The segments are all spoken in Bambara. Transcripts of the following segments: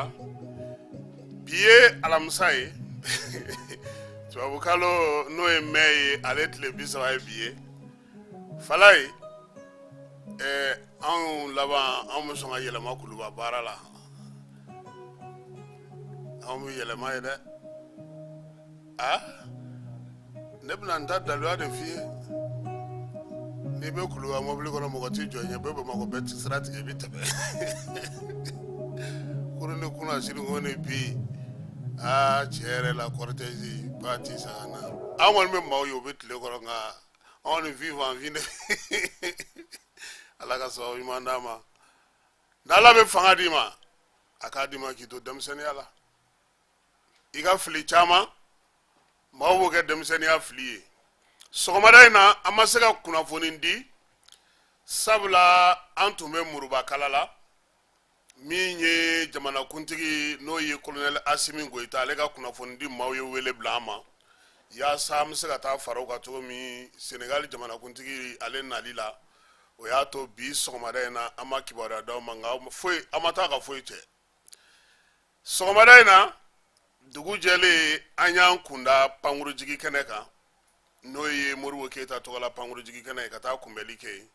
la. Bi ye alamisa ye, tubabukalo n'o ye mai ye, ale tile 30 ye bi ye. Falaye, anw laban, anw bɛ sɔn ka yɛlɛma Kuluba baara la, anw bɛ yɛlɛma ye dɛ. A ne bɛna n ta daluya de f'i ye. N'i bɛ Kuluba mɔbili kɔnɔ, mɔgɔ t'i jɔ i ɲɛ, bɛɛ Bamakɔ, bɛɛ ti sira tigɛ, i bɛ tɛmɛ. Kurun ni kunna sini ko ni bi, aa, tiɲɛ yɛrɛ la, cortège ba ti sa ka na. An kɔni bɛ maaw ye, u bɛ tile kɔrɔ, nka anw ni vivre en vie. Ala ka sababu ɲuman d'an ma. N'Ala bɛ fanga d'i ma, a k'a d'i ma k'i to denmisɛnninya la. I ka fili caman, maaw b'o kɛ denmisɛnninya fili ye. Sɔgɔmada in na, an ma se ka kunnafoni di, sabula an tun bɛ murubakala la. Min ye jamanakuntigi, n'o ye kolonɛli Asimi Goyita, ale ka kunnafoni di maaw ye wele bila an ma yaasa an bɛ se ka taa fara o kan cogo min Senegali jamanakuntigi ale nali la. O y'a to bi sɔgɔmada in na, an ma kibaruya d'aw ma, nka foyi, an ma taa ka foyi cɛ. Sɔgɔmada in na, dugu jɛlen, an y'an kunda pankurujigi kɛnɛ kan, n'o ye Modibo Keyita tɔgɔla pankurujigi kɛnɛ ye, ka taa kunbɛli kɛ yen.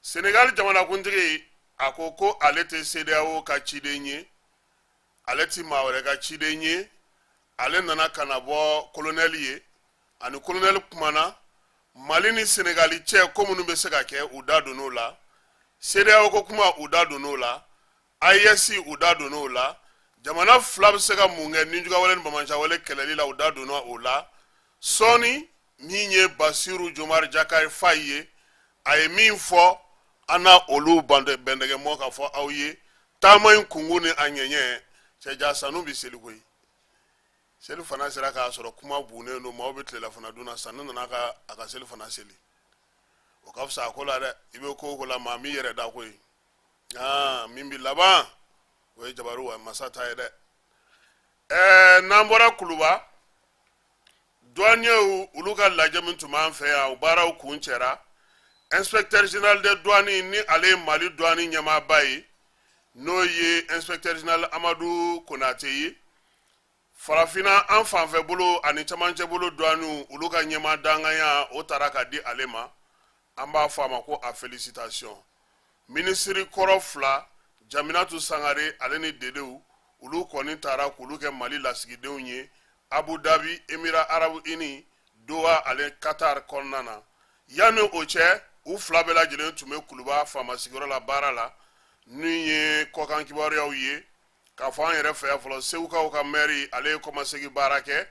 Senegali jamanakuntigi, a ko ko ale tɛ CEDEAO ka ciden ye, ale tɛ maa wɛrɛ ka ciden ye. Ale nana ka na bɔ kolonɛli ye, ani kolonɛli kumana Mali ni Senegali cɛ, ko minnu bɛ se ka kɛ, u da donn'o la. CEDEAO ko kuma, u da donn'o la. AES, u da donn'o la. Jamana fila bɛ se ka mun kɛ nijuguyawale ni banbaanciyawale kɛlɛli la, u da donna o la. Sɔɔni, min ye Basiru Jomari Jakari Fayi ye, a ye min fɔ, an na olu bɛndɛgɛmɔ ka fɔ aw ye. Taama in kunkun ni a ɲɛɲɛ cɛja sanu bɛ seli koyi. Seli fana sera k'a sɔrɔ kuma bunnen don, maaw bɛ tilelafana dun na. Sanu nana ka a ka seli fana seli. O ka fisa a ko la dɛ. I bɛ ko o ko la, maa m'i yɛrɛ da koyi. Aa, min bi laban, o ye jabaru wa masa ta ye dɛ. Ɛɛ, n'an bɔra Kuluba, douaniers olu ka lajɛ min tun b'an fɛ yan, o baaraw kuncɛra. Inspecteur général des douanes, ni ale ye Mali douane ɲɛmaaba ye, n'o ye inspecteur général Amadu Konate ye, Farafinna an fanfɛ bolo ani camancɛ bolo douaniw, olu ka ɲɛmaa danganya, o taara ka di ale ma. An b'a fɔ a ma ko a félicitation. Minisiri kɔrɔ fila, Jaminatu Sangare ale ni Dedew, olu kɔni taara k'olu kɛ Mali lasigidenw ye Abu Dhabi, Émirats arabes unis, Doha ale Qatar kɔnɔna na. Yanni o cɛ, u fila bɛɛ lajɛlen tun bɛ Kuluba faama sigiyɔrɔ la baara la. Min ye kɔkan kibaruyaw ye k'a fɔ an yɛrɛ fɛ yan fɔlɔ, Segukaw ka mɛri, ale ye kɔmasegin baara kɛ.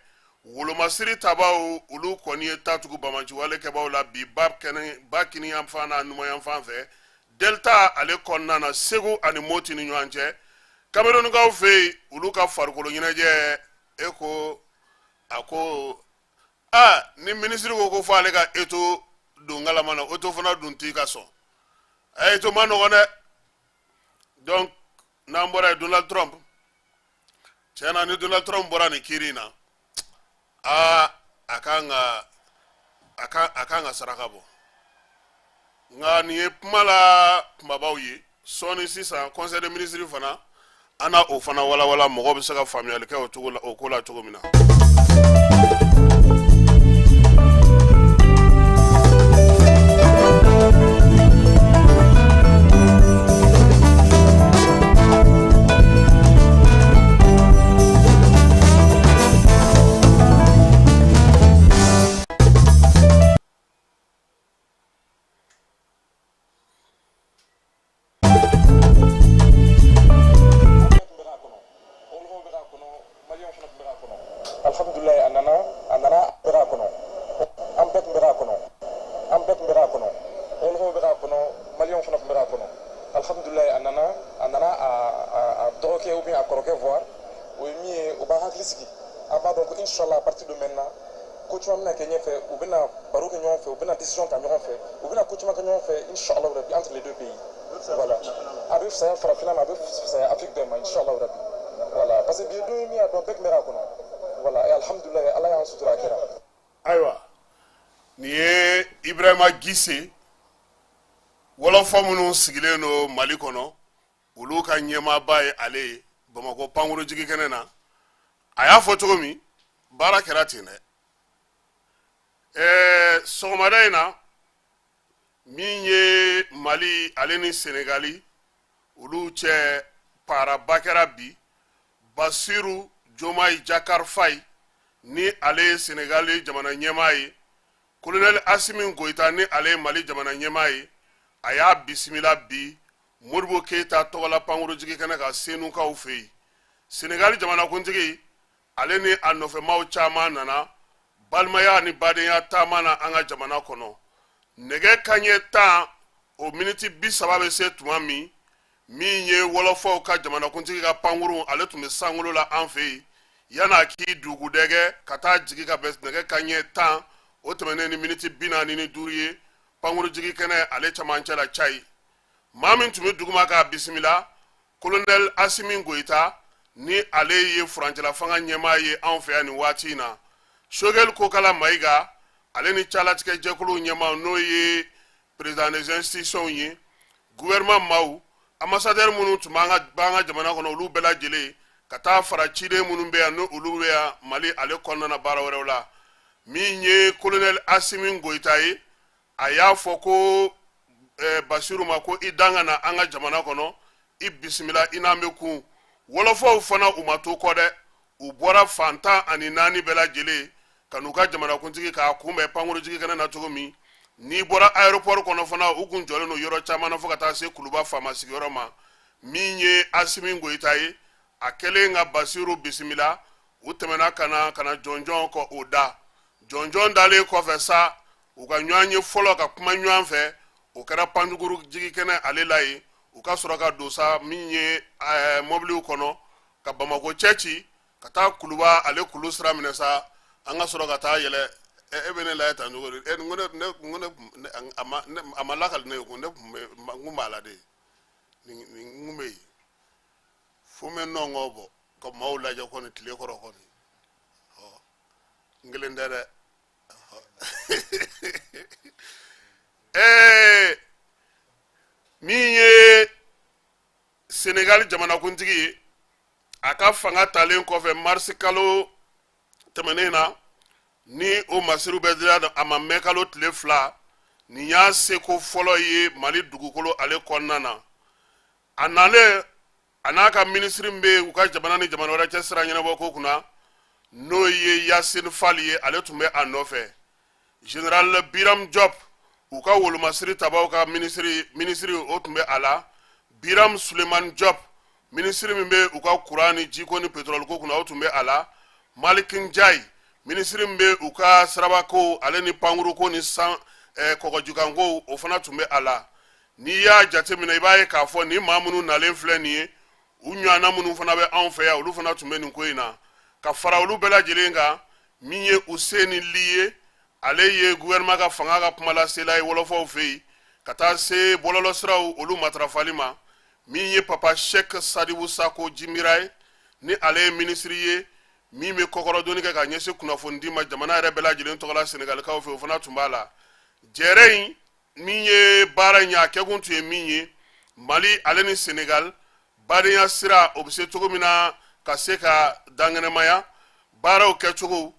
Wolomasiri tabaw, olu kɔni ye ta tugu banbaanciwale kɛbaw la bi ba kɛnɛ ba kiniyanfan n'a numanyanfan fɛ, delta ale kɔnɔna na, Segu ani Moti ni ɲɔgɔn cɛ. Kamerunkaw fɛ yen, olu ka farikolo ɲɛnajɛ, e ko a ko aa, ni minisiri ko ko fo ale ka Eto'o don galama na, Eto'o fana dun t'i ka sɔn. A Eto'o ma nɔgɔn dɛ. Donc n'an bɔra yen, Donald Trump, tiɲɛ na, ni Donald Trump bɔra nin kiiri in na, aa, a kan ka saraka bɔ. Nka nin ye kuma la kunbabaw ye. Sɔɔni sisan, conseil des ministres fana, an na o fana walawala, mɔgɔw bɛ se ka faamuyali kɛ o cogo la, o ko la cogo min na. Alhamdulilayi, a nana bɛ k'a kɔnɔ, an bɛɛ tun bɛ k'a kɔnɔ, an bɛɛ tun bɛ k'a kɔnɔ, wɔlɔfɔw bɛ k'a kɔnɔ, maliyɛnw fana tun bɛ k'a kɔnɔ. Alhamdulilayi, a nana a dɔgɔkɛ ou bien a kɔrɔkɛ voir. O ye min ye, o b'an hakili sigi. An b'a dɔn ko inchallah, à partir de maintenant, ko caman bɛna kɛ ɲɛfɛ. U bɛna baro kɛ ɲɔgɔn fɛ, u bɛna décision ta ɲɔgɔn fɛ, u bɛna ko caman kɛ ɲɔgɔn fɛ, inchallah rabi, entre les deux pays. Voilà, a bɛ fisaya farafinna ma, a bɛ fisaya Afrique bɛɛ ma, inchallah rabi. Voilà, parce que bi ye don ye min y'a dɔn, bɛɛ tun bɛ k'a kɔnɔ. Voilà, et alhamdulilayi, Ala y'an sutura, a kɛra. Ayiwa, nin ye Ibrahima Gise, wɔlɔfɔ minnu sigilen don Mali kɔnɔ, olu ka ɲɛmaaba ye ale ye. Bamakɔ pankurujigi kɛnɛ na. A y'a fɔ cogo min, baara kɛra ten dɛ. Sɔgɔmada in na, min ye Mali ale ni Senegali olu cɛ paraba kɛra bi. Basiru Jomayi Jakar Fayi, ni ale ye Senegali jamana ɲɛmaa ye, Kolonɛli Asimi Goyita, ni ale ye Mali jamana ɲɛmaa ye, a y'a bisimila bi Modibo Keyita tɔgɔla pankurujigi kɛnɛ kan Senukaw fɛ yen. Senegali jamanakuntigi ale ni a nɔfɛmaw caman nana balimaya ni badenya taama na an ka jamana kɔnɔ. Nɛgɛ kanɲɛ 10 o miniti 30 bɛ se tuma min, min ye wɔlɔfɔw ka jamanakuntigi ka pankurun, ale tun bɛ sankolo la an fɛ yen yan'a k'i dugudɛgɛ ka taa jigin ka bɛn nɛgɛ kanɲɛ 10 o tɛmɛnen ni miniti 45 ye pankurujigi kɛnɛ ale camancɛ la Cayi. Maa min tun bɛ duguma k'a bisimila, Kolonɛli Asimi Goyita, ni ale ye furancɛla fanga ɲɛmaa ye anw fɛ yan nin waati in na, Sogɛli Kokala Mayiga, ale ni calatigɛ jɛkuluw ɲɛmaaw, n'o ye président des institutions ye, gouvernement maaw, ambassadeur minnu tun b'an ka jamana kɔnɔ, olu bɛɛ lajɛlen, ka taa fara ciden minnu bɛ yan, n'o olu bɛ yan Mali ale kɔnɔna na baara wɛrɛw la. Min ye Kolonɛli Asimi Goyita ye, a y'a fɔ ko Basiru ma ko i dan ka na an ka jamana kɔnɔ, i bisimila, i n'an bɛ kun. Wɔlɔfɔw fana, u ma to kɔ dɛ, u bɔra fan 14 bɛɛ lajɛlen ka n'u ka jamanakuntigi k'a kunbɛn pankurujigi kɛnɛ na cogo min. N'i bɔra aéroport kɔnɔ fana, u kun jɔlen don yɔrɔ caman na fo ka taa se Kuluba faama sigiyɔrɔ ma. Min ye Asimi Goyita ye, a kɛlen ka Basiru bisimila, u tɛmɛna ka na ka na jɔnjɔn kɔ o da. Jɔnjɔn dalen kɔfɛ sa, u ka ɲɔgɔn ye fɔlɔ ka kuma ɲɔgɔn fɛ, o kɛra pankurujigi kɛnɛ ale la yen. U ka sɔrɔ ka don sa min ye mɔbiliw kɔnɔ ka Bamakɔ cɛ ci ka taa Kuluba ale kulu sira minɛ sa. An ka sɔrɔ ka taa yɛlɛ. E bɛ ne lajɛ tan cogo di? N ko ne a ma lakali ne ye ko ne tun bɛ n kun b'a la de, nin n kun bɛ yen fo n bɛ nɔngɔn bɔ ka maaw lajɛ kɔni tile kɔrɔ kɔni. Ɔ, n kelen tɛ dɛ. Min ye Senegali jamanakuntigi ye, a ka fanga talen kɔfɛ marisi kalo tɛmɛnen na, ni o masiriw bɛ dira a ma mɛ kalo tile 2, nin y'a seko fɔlɔ ye Mali dugukolo ale kɔnɔna na. A nalen, a n'a ka minisiri min bɛ u ka jamana ni jamana wɛrɛ cɛ sira ɲɛnabɔ ko kunna, n'o ye Yasine Fall ye, ale tun bɛ a nɔfɛ. Général Biram Diop, u ka wolomasiri tabaw ka minisiri, o tun bɛ a la. Biram Suleiman Diop, minisiri min bɛ u ka kuran ni jiko ni petrɔliko kunna, o tun bɛ a la. Malik Ndiaye, minisiri min bɛ u ka sirabako ale ni pankuruko ni san kɔgɔjikanko, o fana tun bɛ a la. N'i y'a jateminɛ, i b'a ye k'a fɔ nin maa minnu nalen filɛ nin ye, u ɲɔgɔnna minnu fana bɛ anw fɛ yan, olu fana tun bɛ nin ko in na. Ka fara olu bɛɛ lajɛlen kan, min ye Useni Li ye, ale ye gouvernement ka fanga ka kumalasela ye wɔlɔfɔw fɛ yen, ka taa se bɔlɔlɔsiraw olu matarafali ma. Min ye Papa Sheikh Sadibu Sako Jimira ye, ni ale ye minisiri ye min bɛ kɔkɔrɔdonni kɛ ka ɲɛsin kunnafonidi ma jamana yɛrɛ bɛɛ lajɛlen tɔgɔ la Senegalikaw fɛ, o fana tun b'a la. Jɛrɛ in min ye baara in ye, a kɛkun tun ye min ye, Mali ale ni Senegal badenya sira o bɛ se cogo min na ka se ka dankɛnɛmaya baaraw kɛcogo.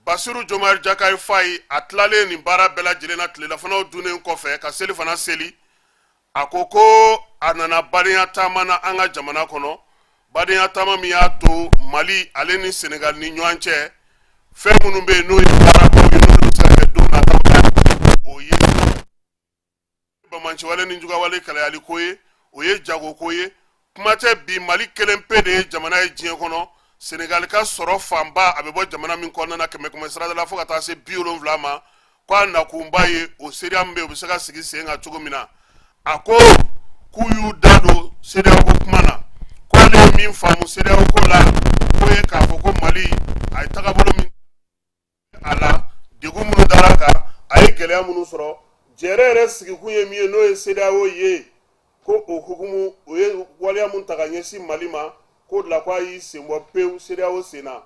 Basiru Jomari Jakari Fayi, a tilalen nin baara bɛɛ lajɛlen na, tilelafanaw dunnen kɔfɛ ka seli fana seli, a ko ko a nana badenya taama na an ka jamana kɔnɔ, badenya taama min y'a to Mali ale ni Senegal ni ɲɔgɔn cɛ, fɛn minnu bɛ yen n'o ye baarabaw ye, n'olu bɛ se ka kɛ don nataw la, o ye bamanciwale ni jugawale kɛlɛyali ko ye, o ye jagoko ye. Kuma tɛ bi, Mali kelen pe de ye jamana ye diɲɛ kɔnɔ, Senegali ka sɔrɔ fanba a bɛ bɔ jamana min kɔnɔna na, kɛmɛ kɛmɛ sarada la fo ka taa se 70 ma. Ko a nakunba ye o seereya min bɛ yen, o bɛ se ka sigi sen kan cogo min na. A ko k'u y'u da don CEDEAO ko kuma na, ko ale ye min faamu CEDEAO ko la, k'o ye k'a fɔ ko Mali a ye tagabolo min a la, degun minnu dara a kan, a ye gɛlɛya minnu sɔrɔ, jɛrɛ yɛrɛ sigikun ye min ye, n'o ye CEDEAO ye, ko o hukumu o ye waleya mun ta ka ɲɛsin Mali ma, k'o de la ko a y'i sen bɔ pewu CEDEAO sen na.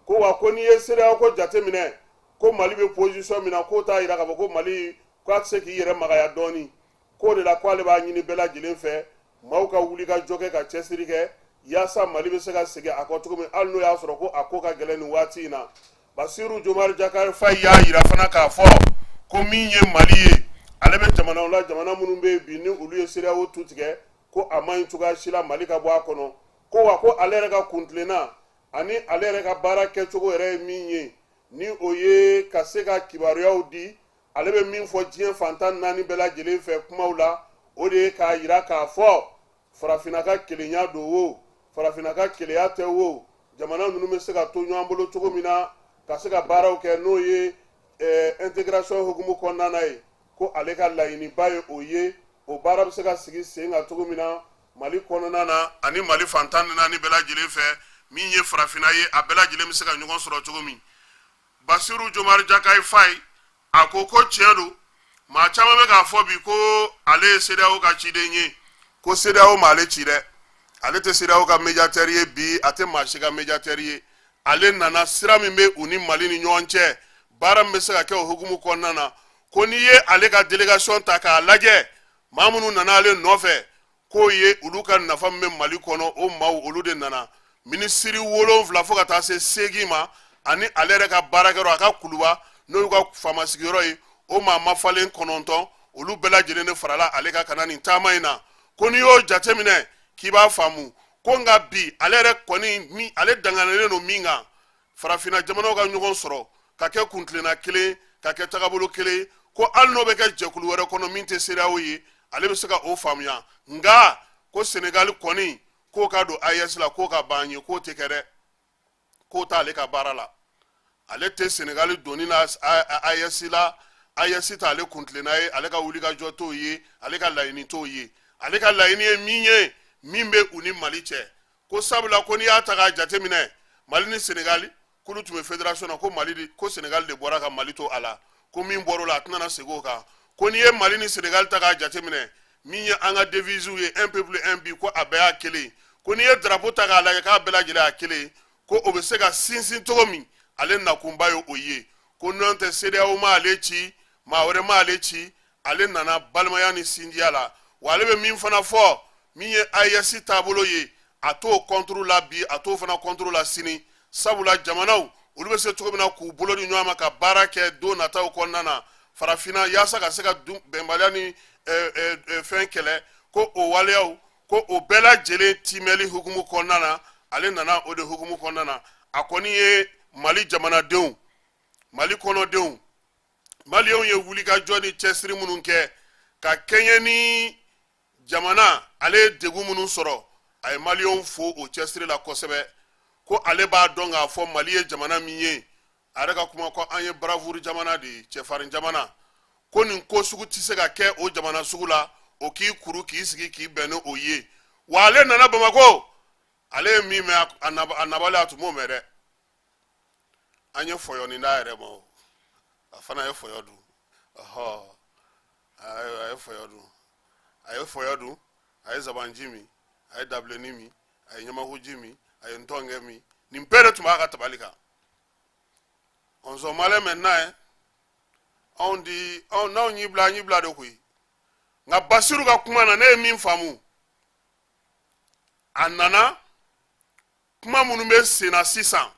Ko wa ko n'i ye CEDEAO ko jateminɛ, ko Mali bɛ position min na, k'o t'a yira k'a fɔ ko Mali k'a tɛ se k'i yɛrɛ magaya dɔɔni. K'o de la k'ale b'a ɲini bɛɛ lajɛlen fɛ, maaw ka wuli ka jɔ kɛ ka cɛsiri kɛ yaasa Mali bɛ se ka segin a kɔ cogo min, hali n'o y'a sɔrɔ ko a ko ka gɛlɛn nin waati in na. Basiru Jomari Jakari Fayi y'a yira fana k'a fɔ ko min ye Mali ye, ale bɛ jamanaw la, jamana minnu bɛ yen bi ni olu ye CEDEAO tu tigɛ, ko a man ɲi cogoya si la Mali ka bɔ a kɔnɔ. Ko wa ko ale yɛrɛ ka kuntilenna ani ale yɛrɛ ka baara kɛcogo yɛrɛ ye min ye, ni o ye ka se ka kibaruyaw di, ale bɛ min fɔ diɲɛ fan 14 bɛɛ lajɛlen fɛ kumaw la, o de ye k'a yira k'a fɔ farafinna ka kelenya don wo, farafinna ka keleya tɛ wo, jamana ninnu bɛ se ka to ɲɔgɔn bolo cogo min na ka se ka baaraw kɛ, n'o ye intégration hukumu kɔnɔna na ye, ko ale ka laɲiniba ye o ye, o baara bɛ se ka sigi sen kan cogo min na Mali kɔnɔna na ani Mali fan 14 bɛɛ lajɛlen fɛ, min ye farafinna ye, a bɛɛ lajɛlen bɛ se ka ɲɔgɔn sɔrɔ cogo min. Basiru Jomari Jakayi Fayi a ko ko tiɲɛ don, maa caman bɛ k'a fɔ bi ko ale ye CEDEAO ka ciden ye, ko CEDEAO m'ale ci dɛ, ale tɛ CEDEAO ka médiateur ye bi, a tɛ maa si ka médiateur ye. Ale nana sira min bɛ u ni Mali ni ɲɔgɔn cɛ, baara min bɛ se ka kɛ o hukumu kɔnɔna na, ko n'i ye ale ka délégation ta k'a lajɛ, maa minnu nana ale nɔfɛ, k'o ye olu ka nafa min bɛ Mali kɔnɔ, o maaw olu de nana, minisiri 7 fo ka taa se 8 ma, ani ale yɛrɛ ka baarakɛyɔrɔ, a ka kuluba, n'o y'u ka faama sigiyɔrɔ ye, o maa mafalen 9, olu bɛɛ lajɛlen de farala ale kan ka na nin taama in na. Ko n'i y'o jateminɛ k'i b'a faamu ko nka bi ale yɛrɛ kɔni min ale danganalen don min kan, farafinna jamanaw ka ɲɔgɔn sɔrɔ ka kɛ kuntilenna kelen, ka kɛ tagabolo kelen, ko hali n'o bɛ kɛ jɛkulu wɛrɛ kɔnɔ min tɛ CEDEAO ye, ale bɛ se ka o faamuya. Nka ko Senegali kɔni k'o ka don AES la, k'o ka ban ye, k'o tɛ kɛ dɛ, k'o t'ale ka baara la, ale tɛ Senegali donni la AES la, AES t'ale kuntilenna ye, ale ka wulikajɔ t'o ye, ale ka laɲini t'o ye. Ale ka laɲini ye min ye, min bɛ u ni Mali cɛ, ko sabula ko n'i y'a ta k'a jateminɛ, Mali ni Senegali k'olu tun bɛ fédération na, ko Mali de, ko Senegali de bɔra ka Mali to a la, ko min bɔr'o la a tɛna segin o kan. Ko n'i ye Mali ni Senegali ta k'a jateminɛ, min ye an ka devise ye, un peuple un but, ko a bɛɛ y'a kelen, ko n'i ye drapeau ta k'a lajɛ k'a bɛɛ lajɛlen y'a kelen, ko o bɛ se ka sinsin cogo min, ale nakunba ye o ye. Ko n'o tɛ CEDEAO ma ale ci, maa wɛrɛ ma ale ci, ale nana balimaya ni sinjiya la. Wa ale bɛ min fana fɔ, min ye AES taabolo ye, a t'o contre la bi, a t'o fana contre la sini, sabula jamanaw olu bɛ se cogo min na k'u bolo di ɲɔgɔn ma ka baara kɛ don nataw kɔnɔna na farafinna, yaasa ka se ka bɛnbaliya ni fɛn kɛlɛ, ko o waleyaw, ko o bɛɛ lajɛlen timɛli hukumu kɔnɔna na, ale nana o de hukumu kɔnɔna na. A kɔni ye Mali jamanadenw, Mali kɔnɔdenw, maliyɛnw ye wulikajɔ ni cɛsiri minnu kɛ ka kɛɲɛ ni jamana, ale ye degun minnu sɔrɔ, a ye maliyɛnw fo o cɛsiri la kosɛbɛ. Ko ale b'a dɔn k'a fɔ Mali ye jamana min ye, a yɛrɛ ka kuma ko an ye bravoure jamana de ye, cɛfarin jamana, ko nin ko sugu tɛ se ka kɛ o jamana sugu la, o k'i kuru k'i sigi k'i bɛn ni o ye. Wa ale nana Bamakɔ, ale ye min mɛn a nabali, a tun m'o mɛn dɛ. An ye fɔyɔni d'a yɛrɛ ma, o a fana ye fɔyɔ dun, ɔhɔ, a ye fɔyɔ dun, a ye fɔyɔ dun, a ye zabanji min, a ye dabilenni min, a ye ɲamakuji min, a ye ntɔnkɛ min, nin bɛɛ de tun b'a ka tabali kan. On sont malins maintenant hein. Anw di anw n'anw y'i bila, an y'i bila de koyi. Nka Basiru ka kuma na, ne ye min faamu, a nana kuma minnu bɛ sen na sisan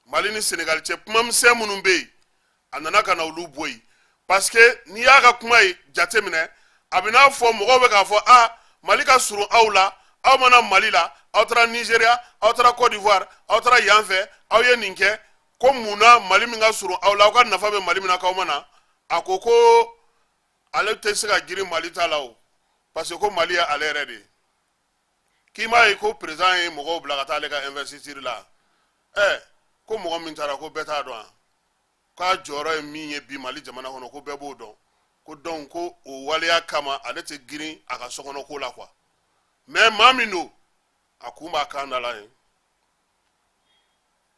Mali ni Senegali cɛ, kuma misɛn minnu bɛ yen, a nana ka na olu bɔ yen, parce que n'i y'a ka kuma ye jateminɛ, a bɛ n'a fɔ mɔgɔw bɛ k'a fɔ a Mali ka surun aw la, aw mana Mali la, aw taara Nizeriya, aw taara Côte d'Ivoire, aw taara yan fɛ, aw ye nin kɛ, ko mun na Mali min ka surun aw la, aw ka nafa bɛ Mali min na, k'aw ma na. A ko ko ale tɛ se ka girin Mali ta la o, parce que ko Mali ye ale yɛrɛ de ye. K'i m'a ye ko président ye mɔgɔw bila ka taa ale ka investiture la, ɛ ko mɔgɔ min taara, ko bɛɛ t'a dɔn, k'a jɔyɔrɔ ye min ye bi Mali jamana kɔnɔ, ko bɛɛ b'o dɔn, ko donc ko o waleya kama ale tɛ girin a ka sokɔnɔ ko la quoi. Mais maa min don, a kun b'a kan da la yen,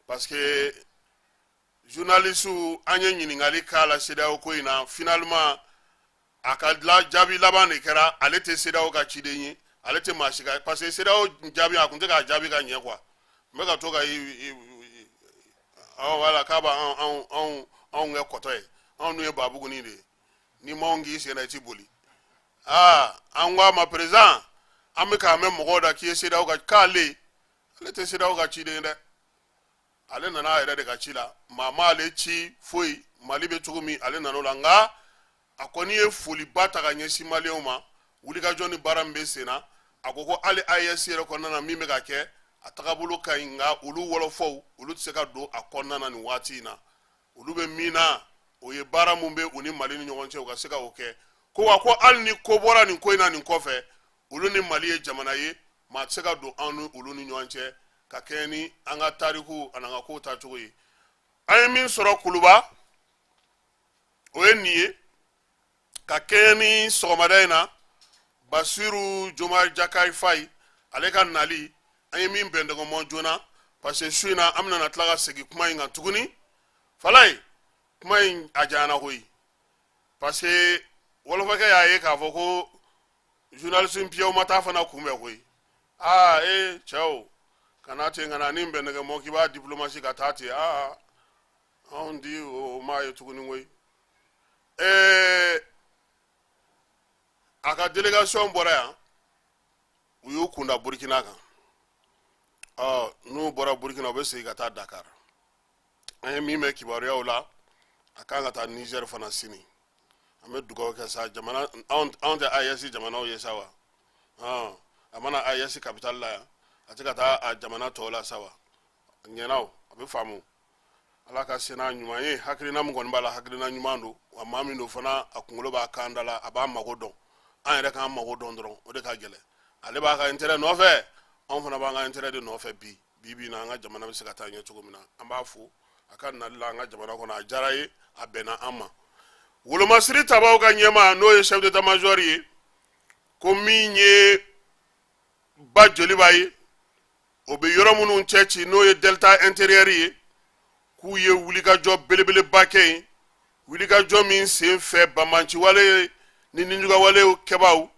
parce que journaliste an ye ɲininkali k'a la CEDEAO ko in na, finalement a ka jaabi laban de kɛra ale tɛ CEDEAO ka ciden ye, ale tɛ maa si ka, parce que CEDEAO jaabi, a kun tɛ k'a jaabi ka ɲɛ quoi. N bɛ ka to ka awɔ, wala k'a b'an anw anw anw kɛ kɔtɔ ye, anw dun ye babuguni de ye, ni m'anw k'i sen na i ti boli. Aa, an ko a ma, président, an bɛ k'a mɛn mɔgɔw da k'i ye CEDEAO ka, k'ale Ale tɛ CEDEAO ka ciden ye dɛ, ale nana a yɛrɛ de ka ci la. Maa ma ale ci foyi. Mali bɛ cogo min, ale nana o la. Nka a kɔni ye foliba ta ka ɲɛsin maliyɛnw ma, wulikajɔ ni baara min bɛ sen na. A ko ko hali AES yɛrɛ kɔnɔna na, min bɛ ka kɛ, a tagabolo ka ɲi, nka olu wɔlɔfɔw, olu tɛ se ka don a kɔnɔna na nin waati in na. Olu bɛ min na, o ye baara mun bɛ u ni Mali ni ɲɔgɔn cɛ, u ka se ka o kɛ. Ko wa ko hali ni ko bɔra nin ko in na nin kɔfɛ, olu ni Mali ye jamana ye, maa tɛ se ka don an ni olu ni ɲɔgɔn cɛ ka kɛɲɛ ni an ka tariku ani an ka kow taacogo ye. An ye min sɔrɔ Kuluba, o ye nin ye. Ka kɛɲɛ ni sɔgɔmada in na, Basiru Jomayi Jakari Fayi, ale ka nali, an ye min bɛndɛgɔmɔ joona, parce que su in na, an bɛna na tila ka segin kuma in kan tuguni. Falaye, kuma in a janyana koyi, parce que wɔlɔfɔkɛ y'a ye k'a fɔ ko journaliste piyew ma taa fana kunbɛn koyi. Aa ee, cɛw, kana ten, kana ni bɛndɛgɛmɔ k'i b'a diplomatie ka taa ten. Aa, anw di o maa ye tuguni koyi. A ka délégation bɔra yan, u y'u kunda Burkina kan. Ɔ, n'u bɔra Burkina, u bɛ segin ka taa Dakar. An ye min mɛn kibaruyaw la, a kan ka taa Niger fana sini. An bɛ dugawu kɛ sa. Jamana anw tɛ AES jamanaw ye sa wa? A mana AES capitale la yan, a tɛ ka taa a jamana tɔw la sa wa? Ɲɛna o, a bɛ faamu. Ala ka se n'a ɲuman ye. Hakilina min kɔni b'a la, hakilina ɲuman don wa. Maa min don fana, a kunkolo b'a kan da la, a b'a mago dɔn. An yɛrɛ k'an mago dɔn dɔrɔn, o de ka gɛlɛn. Ale b'a ka intérêt nɔfɛ, anw fana b'an ka intérêt de nɔfɛ. Bi bi bi na, an ka jamana bɛ se ka taa ɲɛ cogo min na, an b'a fo a ka nali la an ka jamana kɔnɔ. A diyara ye, a bɛnna an ma. Wolomasiri tabaw ka ɲɛmaa, n'o ye chef d'état major ye, ko min ye ba joliba ye, o bɛ yɔrɔ minnu cɛ ci, n'o ye delta intérieur ye, k'u ye wulikajɔ belebeleba kɛ yen, wulikajɔ min sen fɛ, banbaanciwale ni nijugawale kɛbaaw,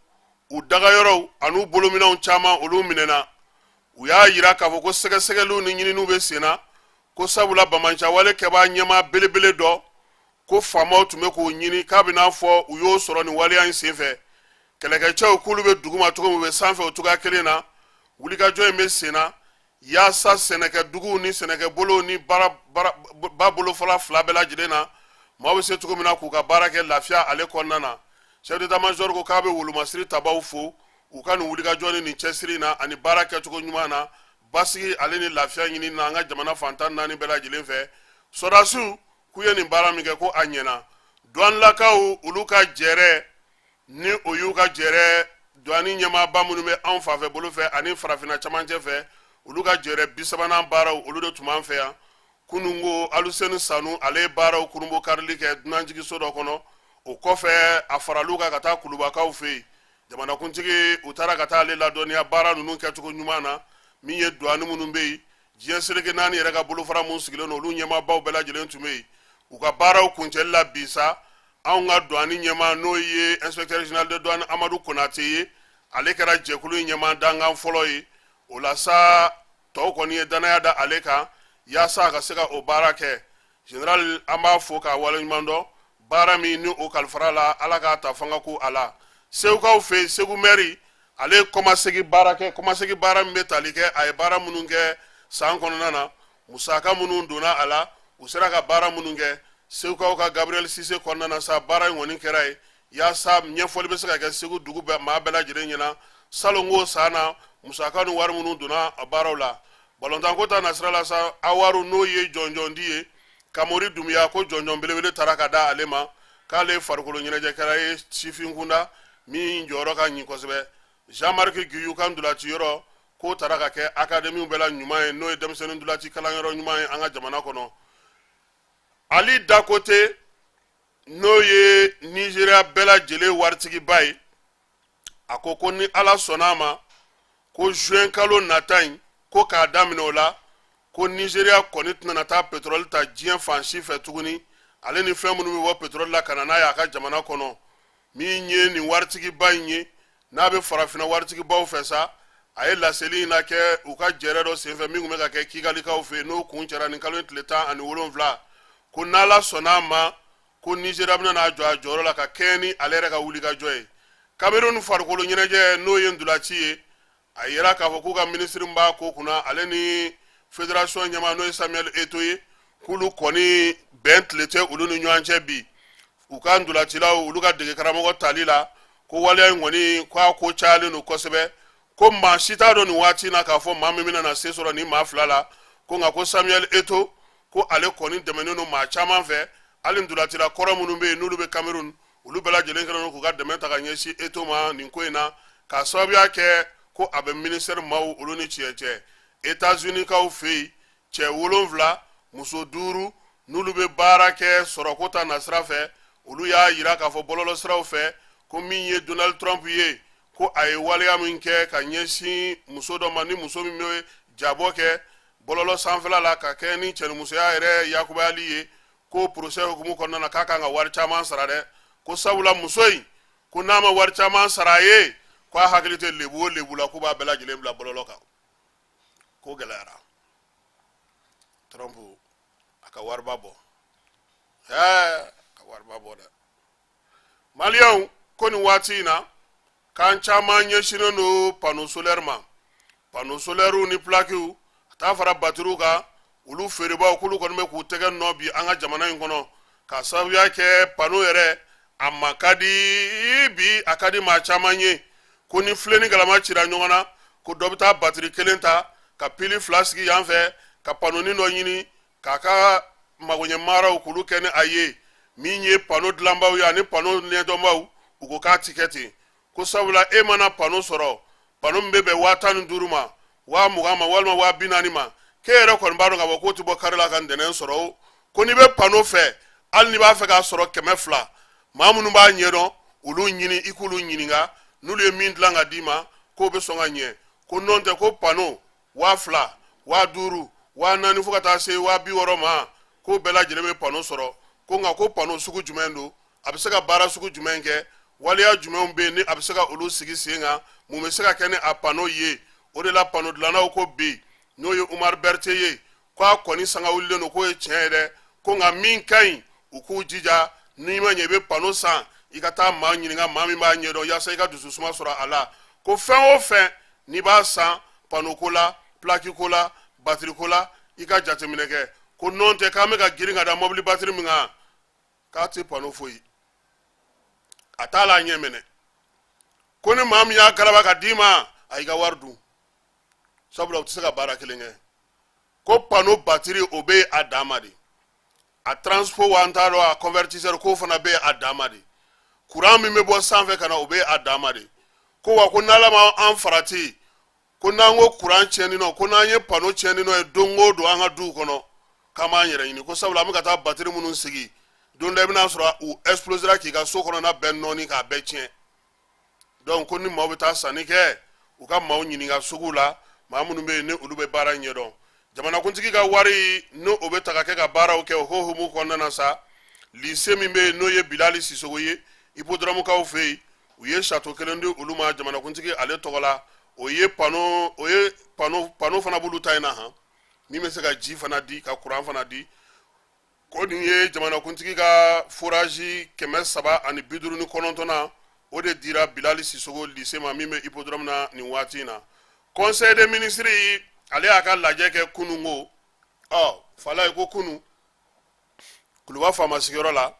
u dagayɔrɔw an'u bolominɛnw caman, olu minɛna. U y'a yira k'a fɔ ko sɛgɛsɛgɛliw ni ɲininiw bɛ sen na, ko sabula banbaanciwale kɛbaa ɲɛmaa belebele dɔ, ko faamaw tun bɛ k'o ɲini, k'a bɛ n'a fɔ u y'o sɔrɔ nin waleya in senfɛ. Kɛlɛkɛcɛw, k'olu bɛ duguma cogo min, u bɛ sanfɛ o cogoya kelen na. Wulikajɔ in bɛ sen na yaasa sɛnɛkɛduguw ni sɛnɛkɛbolow ni baara ba bolofara fila bɛɛ lajɛlen na, maaw bɛ se cogo min na k'u ka baara kɛ lafiya ale kɔnɔna na. Chef d'état major ko k'a bɛ wolomasiri tabaw fo u ka nin wulikajɔ ni nin cɛsiri na ani baara kɛcogo ɲuman na, basigi ale ni lafiya ɲini na an ka jamana fan 14 bɛɛ lajɛlen fɛ. Sɔrɔdasiw k'u ye nin baara min kɛ, ko a ɲɛna. Douanelakaw, olu ka jɛrɛ ni o y'u ka jɛrɛ douane ɲɛmaaba minnu bɛ anw fanfɛ bolo fɛ ani farafinna camancɛ fɛ, olu ka jɛrɛ 30nan baaraw, olu de tun b'an fɛ yan kununko. Aluseni Sanu, ale ye baaraw kurunbo karili kɛ dunanjiginso dɔ kɔnɔ. O kɔfɛ, a faral'u kan ka taa Kulubakaw fɛ yen. Jamanakuntigi, u taara ka taa ale ladɔnniya baara ninnu kɛcogo ɲuman na. Min ye douane minnu bɛ yen, diɲɛ seleke naani yɛrɛ ka bolofara minnu sigilen don, olu ɲɛmaabaw bɛɛ lajɛlen tun bɛ yen. U ka baaraw kuncɛli la bi sa, anw ka douane ɲɛmaa, n'o ye inspecteur général de douane Amadu Konate ye, ale kɛra jɛkulu in ɲɛmaa dankan fɔlɔ ye. O la sa, tɔw kɔni ye danaya da ale kan yaasa a ka se ka o baara kɛ. Général, an b'a fo k'a waleɲuman dɔn. Baara min ni o kalifara la, Ala k'a ta fanga ko a la. Segukaw fɛ yen, Segu mɛri, ale ye kɔmasegi baara kɛ. Kɔmasegi baara min bɛ tali kɛ a ye baara minnu kɛ san kɔnɔna na, musaka minnu donna a la, u sera ka baara minnu kɛ Segukaw ka Gabriel Sise kɔnɔna na sa, baara in kɔni kɛra yen yaasa ɲɛfɔli bɛ se ka kɛ Segu dugu bɛɛ maa bɛɛ lajɛlen ɲɛna salonko san na, musaka ni wari minnu donna a baaraw la. Balontanko ta nasira la sa, awaru, n'o ye jɔnjɔndi ye, Kamori Dunbiya, ko jɔnjɔn belebele taara ka da ale ma, k'ale farikolo ɲɛnajɛkɛla ye sifin kunda min jɔyɔrɔ ka ɲi kosɛbɛ. Jean Marc Guillou ka ntolaci yɔrɔ, k'o taara ka kɛ akademiw bɛɛ la ɲuman ye, n'o ye denmisɛnnin ntolaci kalanyɔrɔ ɲuman ye an ka jamana kɔnɔ. Ali Dangote, n'o ye Nizeriya bɛɛ lajɛlen waritigiba ye, a ko ko ni Ala sɔnna a ma, ko juin kalo nata in, ko k'a daminɛ o la, ko Nizeriya kɔni tɛna taa pétrole ta diɲɛ fan si fɛ tuguni, ale ni fɛn minnu bɛ bɔ pétrole la ka na n'a ye a ka jamana kɔnɔ. Min ye nin waritigiba in ye, n'a bɛ farafinna waritigibaw fɛ sa, a ye laseli in na kɛ u ka jɛrɛ dɔ senfɛ min tun bɛ ka kɛ Kigalikaw fɛ yen, n'o kuncɛra nin kalo in tile 17, ko n'Ala sɔnna a ma, ko Nizeriya bɛna n'a jɔ a jɔyɔrɔ la ka kɛɲɛ ni ale yɛrɛ ka wulikajɔ ye. Kamerun farikolo ɲɛnajɛ, n'o ye ntolaci ye, A yira k'a fɔ k'u ka minisiri min b'a ko kunna, ale ni fédération ɲɛmaa, n'o ye Samuel Eto'o ye, k'olu kɔni bɛn tile tɛ olu ni ɲɔgɔn cɛ bi u ka ntolacilaw, olu ka dege karamɔgɔ tali la. Ko waleya in kɔni, k'a ko cayalen don kosɛbɛ, ko maa si t'a dɔn nin waati in na k'a fɔ maa min bɛna na se sɔrɔ nin maa fila la. Ko nka ko Samuel Eto'o, ko ale kɔni dɛmɛnen don maa caman fɛ, hali ntolacila kɔrɔ minnu bɛ yen n'olu bɛ Cameroun, olu bɛɛ lajɛlen kɛlen don k'u ka dɛmɛ ta ka ɲɛsin Eto'o ma nin ko in na, k'a sababuya kɛ ko a bɛ ministère maaw olu ni tiɲɛ cɛ. États-Unis kaw fɛ yen, cɛ 7, muso 5, n'olu bɛ baara kɛ sɔrɔko ta nasira fɛ, olu y'a yira k'a fɔ bɔlɔlɔsiraw fɛ ko min ye Donald Trump ye, ko a ye waleya min kɛ ka ɲɛsin muso dɔ ma, ni muso min bɛ jabɔ kɛ bɔlɔlɔ sanfɛla la ka kɛ ni cɛnimusoya yɛrɛ yakubayali ye, ko procès hukumu kɔnɔna na, k'a kan ka wari caman sara dɛ. Ko sabula muso in ko n'a ma wari caman sara a ye, ko a hakili tɛ lebu o lebu la, k'u b'a bɛɛ lajɛlen bila bɔlɔlɔ kan. Ko gɛlɛyara. Trump a ka wariba bɔ, ɛɛ, ka wariba bɔ dɛ. Maliyɛnw, ko nin waati in na, k'an caman ɲɛsinnen don panneau solaire ma. Panneau solairew ni plaquew, a t'a fara batiriw kan, olu feerebaw k'olu kɔni bɛ k'u tɛgɛ nɔ bi an ka jamana in kɔnɔ, k'a sababuya kɛ panneau yɛrɛ a ma ka di bi, a ka di maa caman ye. Ko ni filen ni galama cira ɲɔgɔn na, ko dɔ bɛ taa batiri kelen ta ka pili fila sigi yan fɛ, ka panneaunin dɔ ɲini k'a ka magoɲɛ maraw k'olu kɛ ni a ye. Min ye panneau dilanbaw ye ani panneau ɲɛdɔnbaw, u ko k'a ti kɛ ten, ko sabula e mana panneau sɔrɔ, panneau min bɛ bɛn 15,000 ma, 20,000 ma, walima 40,000 ma, k'e yɛrɛ kɔni b'a dɔn k'a fɔ k'o ti bɔ kari la ka ntɛnɛn sɔrɔ o. Ko n'i bɛ panneau fɛ, hali n'i b'a fɛ k'a sɔrɔ 200, maa minnu b'a ɲɛdɔn, olu ɲini, i k'olu ɲininka, n'olu ye min dilan ka d'i ma, k'o bɛ sɔn ka ɲɛ. Ko nɔntɛ, ko panneau 2000, 5000, 4000, fo ka taa se 60,000 ma, k'o bɛɛ lajɛlen bɛ panneau sɔrɔ. Ko nka ko panneau sugu jumɛn don, a bɛ se ka baara sugu jumɛn kɛ, waleya jumɛnw bɛ yen ni a bɛ se ka olu sigi sen kan, mun bɛ se ka kɛ ni a panneau ye? O de la panneau dilannaw ko bi, n'o ye Umar Berete ye, ko a kɔni sanga wulilen don, k'o ye tiɲɛ ye dɛ. Ko nka min ka ɲi, u k'u jija, n'i ma ɲɛ i bɛ panneau san, i ka taa maa ɲininka, maa min b'a ɲɛdɔn, yaasa i ka dususuma sɔrɔ a la. Ko fɛn o fɛn n'i b'a san, panneau ko la, plaque ko la, batiri ko la, i ka jateminɛ kɛ. Ko nɔn tɛ k'an bɛ ka girin ka da mɔbili batiri min kan, k'a tɛ panneau foyi, a t'a la ɲɛ minɛ. Ko ni maa min y'a galaba ka d'i ma, a y'i ka wari dun, sabula u tɛ se ka baara kelen kɛ. Ko panneau batiri, o bɛ a dan ma de. A transfo wa, an t'a dɔn, a convertisseur, k'o fana bɛ a dan ma de. Kuran min bɛ bɔ sanfɛ ka na, o bɛ a dan ma de. Ko wa ko n'Ala ma an farati, ko n'an ko kuran tiɲɛni nɔ, ko n'an ye panneau tiɲɛni nɔ ye don o don an ka duw kɔnɔ, k'an b'an yɛrɛ ɲini. Ko sabula an bɛ ka taa batiri minnu sigi, don dɔ i bɛna sɔrɔ u explosera k'i ka so kɔnɔna bɛɛ nɔɔni k'a bɛɛ tiɲɛ. Donc ko ni maaw bɛ taa sanni kɛ, u ka maaw ɲininka sugu la, maa minnu bɛ yen ni olu bɛ baara ɲɛdɔn. Jamanakuntigi ka wari, n'o o bɛ ta ka kɛ ka baaraw kɛ, o hukumu kɔnɔna na sa, lycée min bɛ yen, n'o ye Bilali Sisogo ye Hippodrome-kaw fɛ yen, u ye château kelen di olu ma jamanakuntigi ale tɔgɔ la. O ye panneau, o ye panneau fana b'olu ta in na han, min bɛ se ka ji fana di, ka kuran fana di. Ko nin ye jamanakuntigi ka forage 359nan, o de dira Bilali Sisogo lycée ma min bɛ Hippodrome na nin waati in na. Conseil des ministres, ale y'a ka lajɛ kɛ kununko. Ɔ fala ye ko kunu Kuluba faama sigiyɔrɔ la,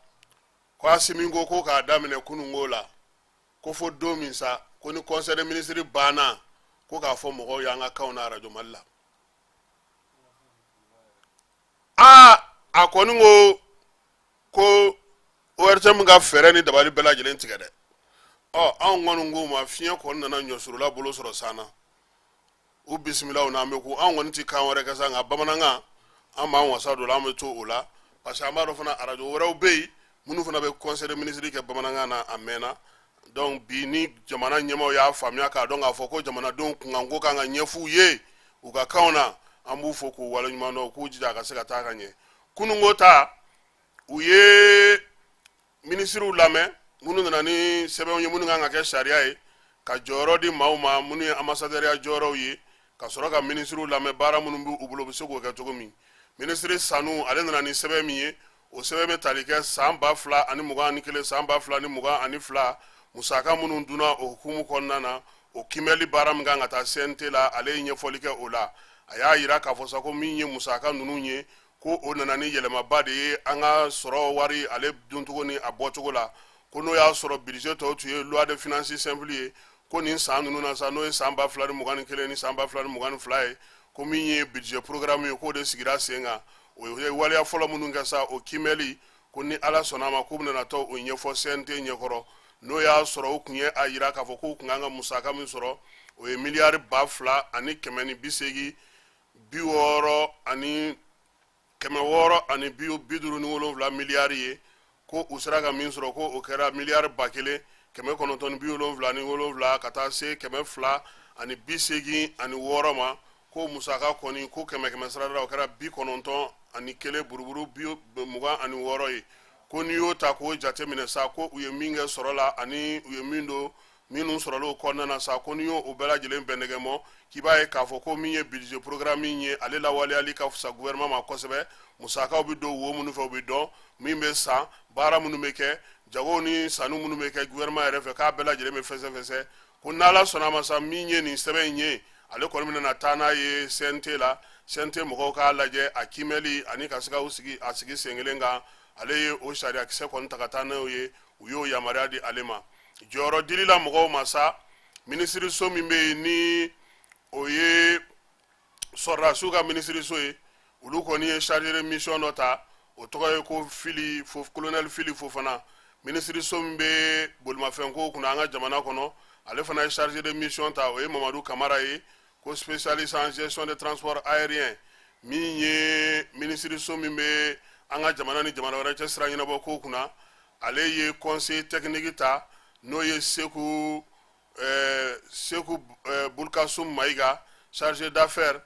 ko Asimi ko ko k'a daminɛ kununko la, ko fo don min sa, ko ni conseil des ministres banna, ko k'a fɔ mɔgɔw y'an ka kanw na arajo Mali la. Aa, a kɔni ko ko ORTM ka fɛɛrɛ ni dabali bɛɛ lajɛlen tigɛ dɛ. Ɔ anw kɔni k'u ma, fiɲɛ kɔni nana ɲɔsurula bolo sɔrɔ san na, u bisimilaw n'an bɛ ko anw kɔni ti kan wɛrɛ kɛ sa, nka bamanankan an b'an wasa don la, an bɛ to o la, parce que an b'a dɔn fana arajo wɛrɛw bɛ yen minnu fana bɛ conseil des ministres kɛ bamanankan na a mɛnna. Donc bi ni jamana ɲɛmaaw y'a faamuya k'a dɔn k'a fɔ ko jamanadenw kunkanko kan ka ɲɛf'u ye u ka kanw na, an b'u fo k'u waleɲuman dɔn, u k'u jija a ka se ka taa ka ɲɛ. Kununko ta, u ye minisiriw lamɛn minnu nana ni sɛbɛnw ye minnu kan ka kɛ sariya ye ka jɔyɔrɔ di maaw ma minnu ye ambassadɛriya jɔyɔrɔw ye, ka sɔrɔ ka minisiriw lamɛn baara minnu b'u bolo, u bɛ se k'o kɛ cogo min. Minisiri Sanu, ale nana ni sɛbɛn min ye, o sɛbɛn bɛ tali kɛ san 2021, san 2022 musaka minnu dunna o hukumu kɔnɔna na. O kiimɛli baara min kan ka taa CNT la, ale ye ɲɛfɔli kɛ o la. A y'a yira k'a fɔ sa ko min ye musaka ninnu ye, ko o nana ni yɛlɛmaba de ye an ka sɔrɔ wari ale duncogo ni a bɔcogo la. Ko n'o y'a sɔrɔ budget tɔw tun ye loi de finance simple ye, ko nin san ninnu na sa, n'o ye san 2021 ni san 2022 ye, ko min ye budget programme ye, k'o de sigira sen kan. O ye waleya fɔlɔ minnu kɛ sa, o kiimɛli, ko ni Ala sɔnna a ma, k'u bɛna taa o ɲɛfɔ CNT ɲɛkɔrɔ. N'o y'a sɔrɔ u tun ye a yira k'a fɔ k'u tun kan ka musaka min sɔrɔ, o ye miliyari 2180 60 ani 657 miliyari ye, ko u sera ka min sɔrɔ, ko o kɛra miliyari 1977 ka taa se 286 ma. Ko musaka kɔni, ko kɛmɛ kɛmɛ sarada la, o kɛra 91 buruburu 26 ye. Ko n'i y'o ta k'o jate minɛ sa, ko u ye min kɛ sɔrɔ la ani u ye min don minnu sɔrɔla o kɔnɔna na sa, ko n'i y'o bɛɛ lajɛlen bɛn nɛgɛmɔ, k'i b'a ye k'a fɔ ko min ye budget programme ye, ale lawaleyali ka fisa gouvernement ma kosɛbɛ. Musakaw bɛ don wo minnu fɛ, u bɛ dɔn min bɛ san, baara minnu bɛ kɛ, jagow ni sanni minnu bɛ kɛ gouvernement yɛrɛ fɛ, k'a bɛɛ lajɛlen bɛ fɛsɛfɛsɛ. Ko n'Ala sɔnna a ma sa, min ye nin sɛbɛn in ye, ale kɔni bɛna taa n'a ye CNT la, CNT mɔgɔw k'a lajɛ a kiimɛli ani ka se ka u sigi a sigi sen kelen kan. Ale ye o sariyakisɛ kɔni ta ka taa n'o ye, u y'o yamaruya di ale ma. Jɔyɔrɔ dili la mɔgɔw ma sa, minisiriso min bɛ yen ni o ye sɔrɔdasiw ka minisiriso ye, olu kɔni ye chargé de mission dɔ ta, o tɔgɔ ye ko Fili Fo, colonel Fili Fofana. Minisiriso min bɛ bolimafɛnko kunna an ka jamana kɔnɔ, ale fana ye chargé de mission ta, o ye Mamadu Kamara ye, ko spécialiste en gestion de transport aérien. Min ye minisiriso min bɛ an ka jamana ni jamana wɛrɛ cɛ sira ɲɛnabɔ ko kunna, ale ye conseiller technique ta, n'o ye Seku Bulkasum Mayiga, chargé d'affaires.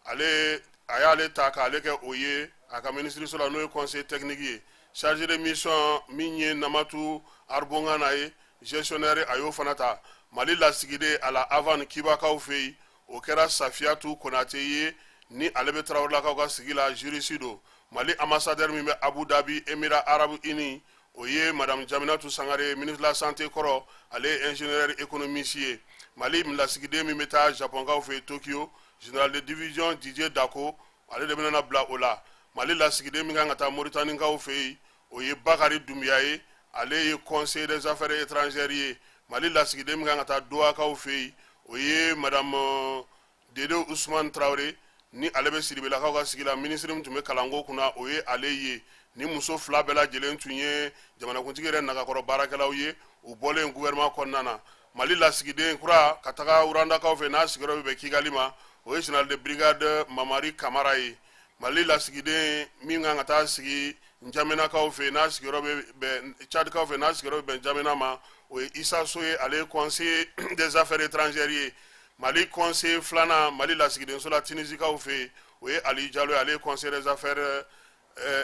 Ale a y'ale ta k'ale kɛ o ye a ka minisiriso la, n'o ye conseiller technique ye. Chargé de mission min ye Namatu Arbongana ye, gestionnaire, a y'o fana ta. Mali lasigiden à La Havane, Kibakaw fɛ yen, o kɛra Safiyatu Konate ye, ni ale bɛ Tarawelelakaw ka sigi la, juriste don. Mali ambassadeur min bɛ Abu Dhabi, Émirats arabes unis, o ye madame Jaminatu Sangare, ministre de la Santé kɔrɔ, ale ye ingénieur économiste ye. Mali lasigiden min bɛ taa Japonkaw fɛ yen, Tokyo, général de division Didier Dako, ale de bɛna bila o la. Mali lasigiden min kan ka taa Moritanikaw fɛ yen, o ye Bakari Dunbiya ye, ale ye conseiller des affaires étrangères ye. Mali lasigiden min kan ka taa Dohakaw fɛ yen, o ye madame Dede Usman Traoré, ni ale bɛ Siribelakaw ka sigi la. Minisiri min tun bɛ kalanko kunna, o ye ale ye. Ni muso fila bɛɛ lajɛlen tun ye jamanakuntigi yɛrɛ nagakɔrɔ baarakɛlaw ye, u bɔlen gouvernement kɔnɔna na. Mali lasigiden kura ka taga Rwandakaw fɛ, n'a sigiyɔrɔ bɛ bɛn Kigali ma, o ye général de brigade Mamari Kamara ye. Mali lasigiden min kan ka taa sigi Njamenakaw fɛ, n'a sigiyɔrɔ bɛ bɛn Tchadikaw fɛ, n'a sigiyɔrɔ bɛ bɛn Njamena ma, o ye Isa So ye, ale ye conseiller des affaires étrangères ye. Mali conseiller filanan Mali lasigidenso la Tunisikaw fɛ yen, o ye Ali Jalo ye, ale ye conseiller des affaires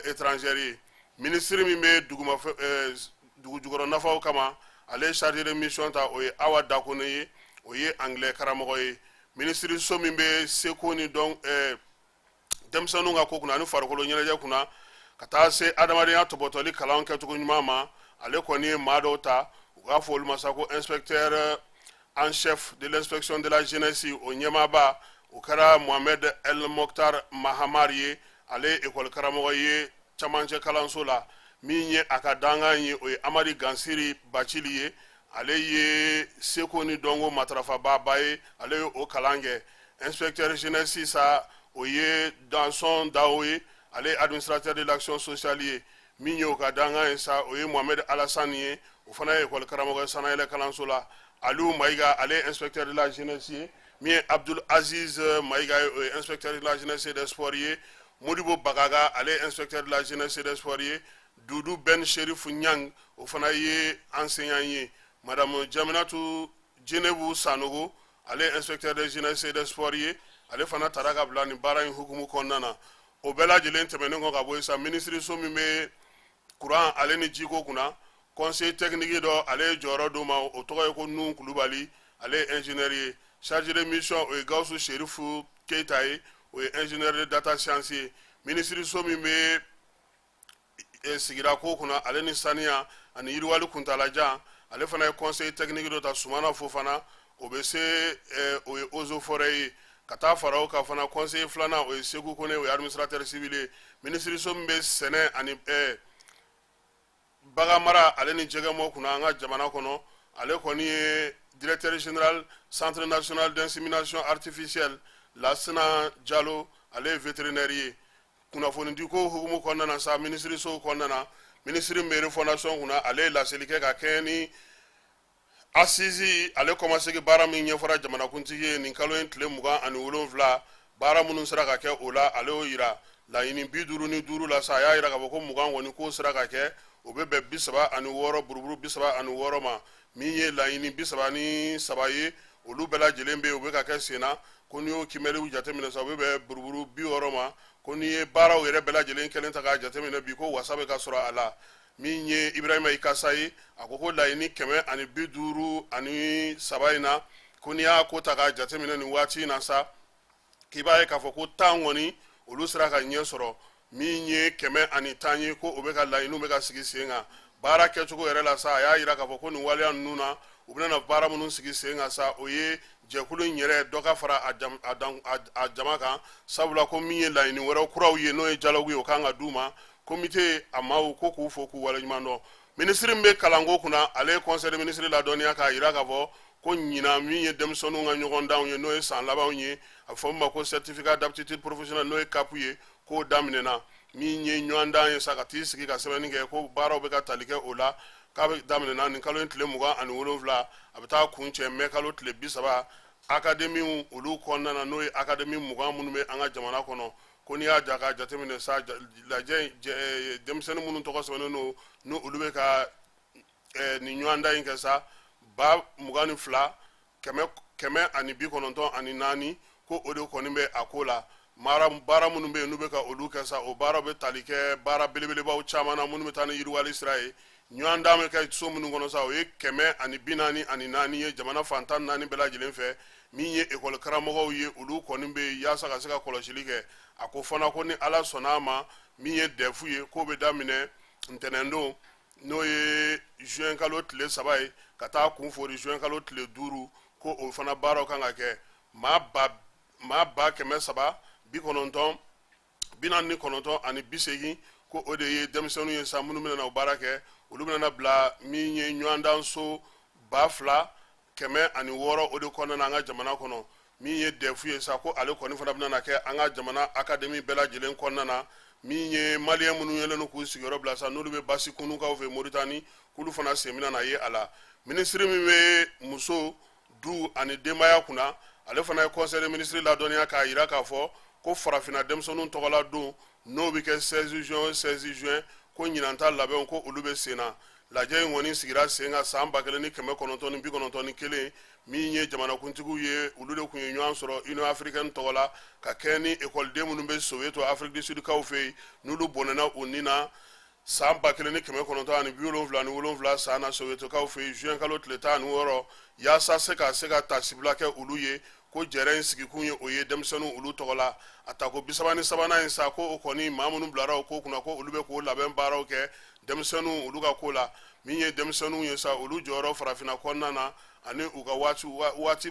étrangères ye. Minisiri min bɛ duguma dugu jukɔrɔ nafaw kama, ale ye chargé de mission ta, o ye Awa Dakone ye, o ye anglais karamɔgɔ ye. Minisiriso min bɛ seko ni dɔn denmisɛnninw ka ko kunna ani farikolo ɲɛnajɛ kunna, ka taa se adamadenya tɔbɔtɔli kalan kɛcogo ɲuman ma, ale kɔni ye maa dɔw ta, u k'a fɔ olu ma sa ko inspecteur en chef de l'inspection de la jeunesse, o ɲɛmaaba, o kɛra Mohamed El Mokhtar Mahamar ye, ale ye ekɔli karamɔgɔ ye camancɛ kalanso la. Min ye a ka dankan ye, o ye Amadi Gansiri Bacili ye, ale ye seko ni dɔnko matarafababa ye, ale ye o kalan kɛ. Inspecteur jeunesse sa, o ye Danson Dawo ye, ale ye administrateur de l'action sociale ye. Min ye o ka dankan ye sa, o ye Mohamed Alassane ye, o fana ye ekɔli karamɔgɔ ye sanayɛlɛ kalanso la. Aliou Mayiga, ale ye inspecteur de la jeunesse ye. Min ye Abdul Aziz Mayiga ye, o ye inspecteur de la jeunesse et des sports ye. Modibo Bagaga, ale ye inspecteur de la jeunesse et des sports ye. Dudu Ben Sherifu Ɲang, o fana ye enseignant ye. Madame Jaminatu Jenebu Sanogo, ale ye inspecteur de jeunesse et des sports ye, ale fana taara ka bila nin baara in hukumu kɔnɔna na. O bɛɛ lajɛlen tɛmɛnen kɔ ka bɔ yen sa, minisiriso min bɛ kuran ale ni jiko kunna, conseiller technique dɔ, ale ye jɔyɔrɔ d'o ma, o tɔgɔ ye ko Nu Kulubali, ale ye ingénieur ye. Chargé de mission, o ye Gawusu Sherifu Keyita ye, o ye ingénieur de data science ye. Minisiriso min bɛ sigida ko kunna ale ni saniya ani yiriwali kuntalajan, Ale fana ye conseil technique dɔ ta, Sumana Fofana, o bɛ se o ye eaux et forêts ye. Ka taa fara o kan fana, conseiller filanan, o ye Seku Kone, o ye administrateur civil ye. Minisiriso min bɛ sɛnɛ ani bagan mara ale ni jɛgɛmɔ kunna an ka jamana kɔnɔ, ale kɔni ye directeur général Centre national d'insémination artificielle, Lasina Jalo, ale ye vétérinaire ye. Kunnafonidiko hukumu kɔnɔna na sa, minisiriso kɔnɔna na, minisiri min bɛ refondation kunna, ale ye laseli kɛ ka kɛɲɛ ni assises ale kɔmasegi baara min ɲɛfɔra jamanakuntigi ye nin kalo in tile 27. Baara minnu sera ka kɛ o la, ale y'o yira. Laɲini 55 la sa, a y'a yira k'a fɔ ko 20 kɔni k'o sera ka kɛ, o bɛ bɛn 36, buruburu 36 ma. Min ye laɲini 33 ye, olu bɛɛ lajɛlen bɛ yen, u bɛ ka kɛ sen na. Ko n'i y'o kiimɛliw jateminɛ sa, u bɛ bɛn buruburu 60 ma. Ko n'i ye baaraw yɛrɛ bɛɛ lajɛlen kɛlen ta k'a jateminɛ bi, ko wasa bɛ ka sɔrɔ a la. Min ye Ibrahima Ikasa ye, a ko ko laɲini 153 in na, ko n'i y'a ko ta k'a jateminɛ nin waati in na sa, k'i b'a ye k'a fɔ ko 10 kɔni olu sera ka ɲɛ sɔrɔ. Min ye 110 ye, ko o bɛ ka laɲiniw bɛ ka sigi sen kan. Baara kɛcogo yɛrɛ la sa, a y'a yira k'a fɔ ko nin waleya ninnu na, u bɛna baara minnu sigi sen kan sa, o ye jɛkulu in yɛrɛ dɔ ka fara a jama kan, sabula ko min ye laɲini wɛrɛw kuraw ye, n'o ye dialogue ye, o kan ka d'u ma. Komite a maaw ko k'u fo k'u waleɲuman dɔn. Minisiri min bɛ kalanko kunna, ale ye conseil des ministres ladɔnniya k'a yira k'a fɔ ko ɲinan, min ye denmisɛnninw ka ɲɔgɔndanw ye, n'o ye san labanw ye, a bɛ fɔ min ma ko certificat d'aptitude professionnelle, n'o ye CAP ye, k'o daminɛna. Min ye ɲɔgɔndan ye sa, ka t'i sigi ka sɛbɛnni kɛ, ko baaraw bɛ ka tali kɛ o la. K'a bɛ daminɛna nin kalo in tile 27, a bɛ taa kuncɛ mɛ kalo tile 30, akademiw olu kɔnɔna na, n'o ye akademi 20 minnu bɛ an ka jamana kɔnɔ. Ko n'i y'a ja k'a jateminɛ sa, lajɛ denmisɛnnin minnu tɔgɔ sɛbɛnnen don, n'o olu bɛ ka nin ɲɔgɔndan in kɛ sa, 22 194, ko o de kɔni bɛ a ko la. Baara minnu bɛ yen n'u bɛ ka olu kɛ sa, o baaraw bɛ tali kɛ baara belebelebaw caman na minnu bɛ taa ni yiriwali sira ye. Ɲɔgɔndan bɛ kɛ so minnu kɔnɔ sa, o ye 144 ye jamana fan 14 bɛɛ lajɛlen fɛ. Min ye ekɔli karamɔgɔw ye, olu kɔni bɛ yen yaasa ka se ka kɔlɔsili kɛ. A ko fana ko ni Ala sɔnna a ma, min ye DEF ye, k'o bɛ daminɛ ntɛnɛndon, n'o ye juin kalo tile 3 ye, ka taa kun fori juin kalo tile 5, ko o fana baaraw kan ka kɛ. Maa 300 49 80, ko o de ye denmisɛnninw ye sa minnu bɛna o baara kɛ. Olu bɛna bila min ye ɲɔgɔndanso 2106, o de kɔnɔna na an ka jamana kɔnɔ. Min ye DEF ye sa, ko ale kɔni fana bɛna kɛ an ka jamana akademi bɛɛ lajɛlen kɔnɔna na. Min ye maliyɛn minnu yɛlɛn n'u k'u sigiyɔrɔ bila sa, n'olu bɛ basi kunukaw fɛ Moritani, k'olu fana sen bɛna na ye a la. Minisiri min bɛ muso, du ani denbaya kunna, ale fana ye conseil des ministres ladɔnniya k'a yira k'a fɔ ko farafinna denmisɛnninw tɔgɔla don, n'o bɛ kɛ 16 juin o 16 juin, ko ɲinan ta labɛnw, ko olu bɛ sen na. Lajɛ in kɔni sigira sen kan san 1991. Min ye jamanakuntigiw ye, olu de tun ye ɲɔgɔn sɔrɔ Union africaine tɔgɔ la, ka kɛ ni ekɔliden minnu bɛ Soweto, Afrique du Sud kaw fɛ yen, n'olu bɔnɛna u ni na san 1977 san na Sowetokaw fɛ yen, juin kalo tile 16, yaasa se ka se ka tasibila kɛ olu ye. Ko jɛrɛ in sigikun ye o ye denmisɛnninw olu tɔgɔ la. A tako 33nan in sa, ko o kɔni maa minnu bilara o ko kunna, ko olu bɛ k'o labɛn baaraw kɛ denmisɛnninw olu ka ko la. Min ye denmisɛnninw ye sa, olu jɔyɔrɔ farafinna kɔnɔna na ani u ka waati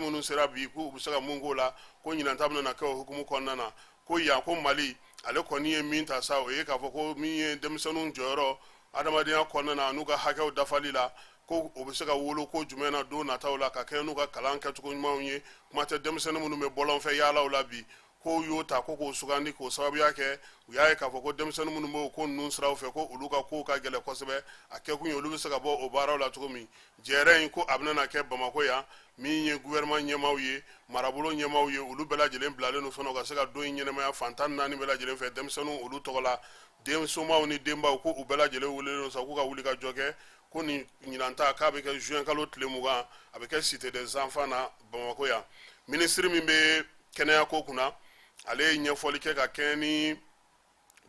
minnu sera bi, k'u bɛ se ka mun k'o la, ko ɲinan ta bɛna kɛ o hukumu kɔnɔna na. Ko yan, ko Mali ale kɔni ye min ta sa, o ye k'a fɔ ko min ye denmisɛnninw jɔyɔrɔ adamadenya kɔnɔna na n'u ka hakɛw dafali la, ko o bɛ se ka wolo ko jumɛn na don nataw la, ka kɛ n'u ka kalan kɛcogo ɲumanw ye. Kuma tɛ denmisɛnnin minnu bɛ bɔlɔn fɛ yaalaw la bi, ko y'o ta ko k'o sugandi k'o sababuya kɛ u y'a ye k'a fɔ ko denmisɛnnin minnu b'o ko ninnu siraw fɛ, ko olu ka kow ka gɛlɛn kosɛbɛ. A kɛkun ye olu bɛ se ka bɔ o baaraw la cogo min. Jɛrɛ in, ko a bɛna kɛ Bamakɔ yan. Min ye gouvernement ɲɛmaaw ye, marabolo ɲɛmaaw ye, olu bɛɛ lajɛlen bilalen don fana u ka se ka don in ɲɛnamaya fan 14 bɛɛ lajɛlen fɛ denmisɛnninw olu tɔgɔ la. Densomaw ni denbaw, ko u bɛɛ lajɛlen welelen don sa k'u ka wuli ka jɔ kɛ. Ko nin ɲinan ta, k'a bɛ kɛ juin kalo tile 20, a bɛ kɛ Cité des enfants na Bamakɔ yan. Minisiri min bɛ kɛnɛya ko kunna, ale ye ɲɛfɔli kɛ ka kɛɲɛ ni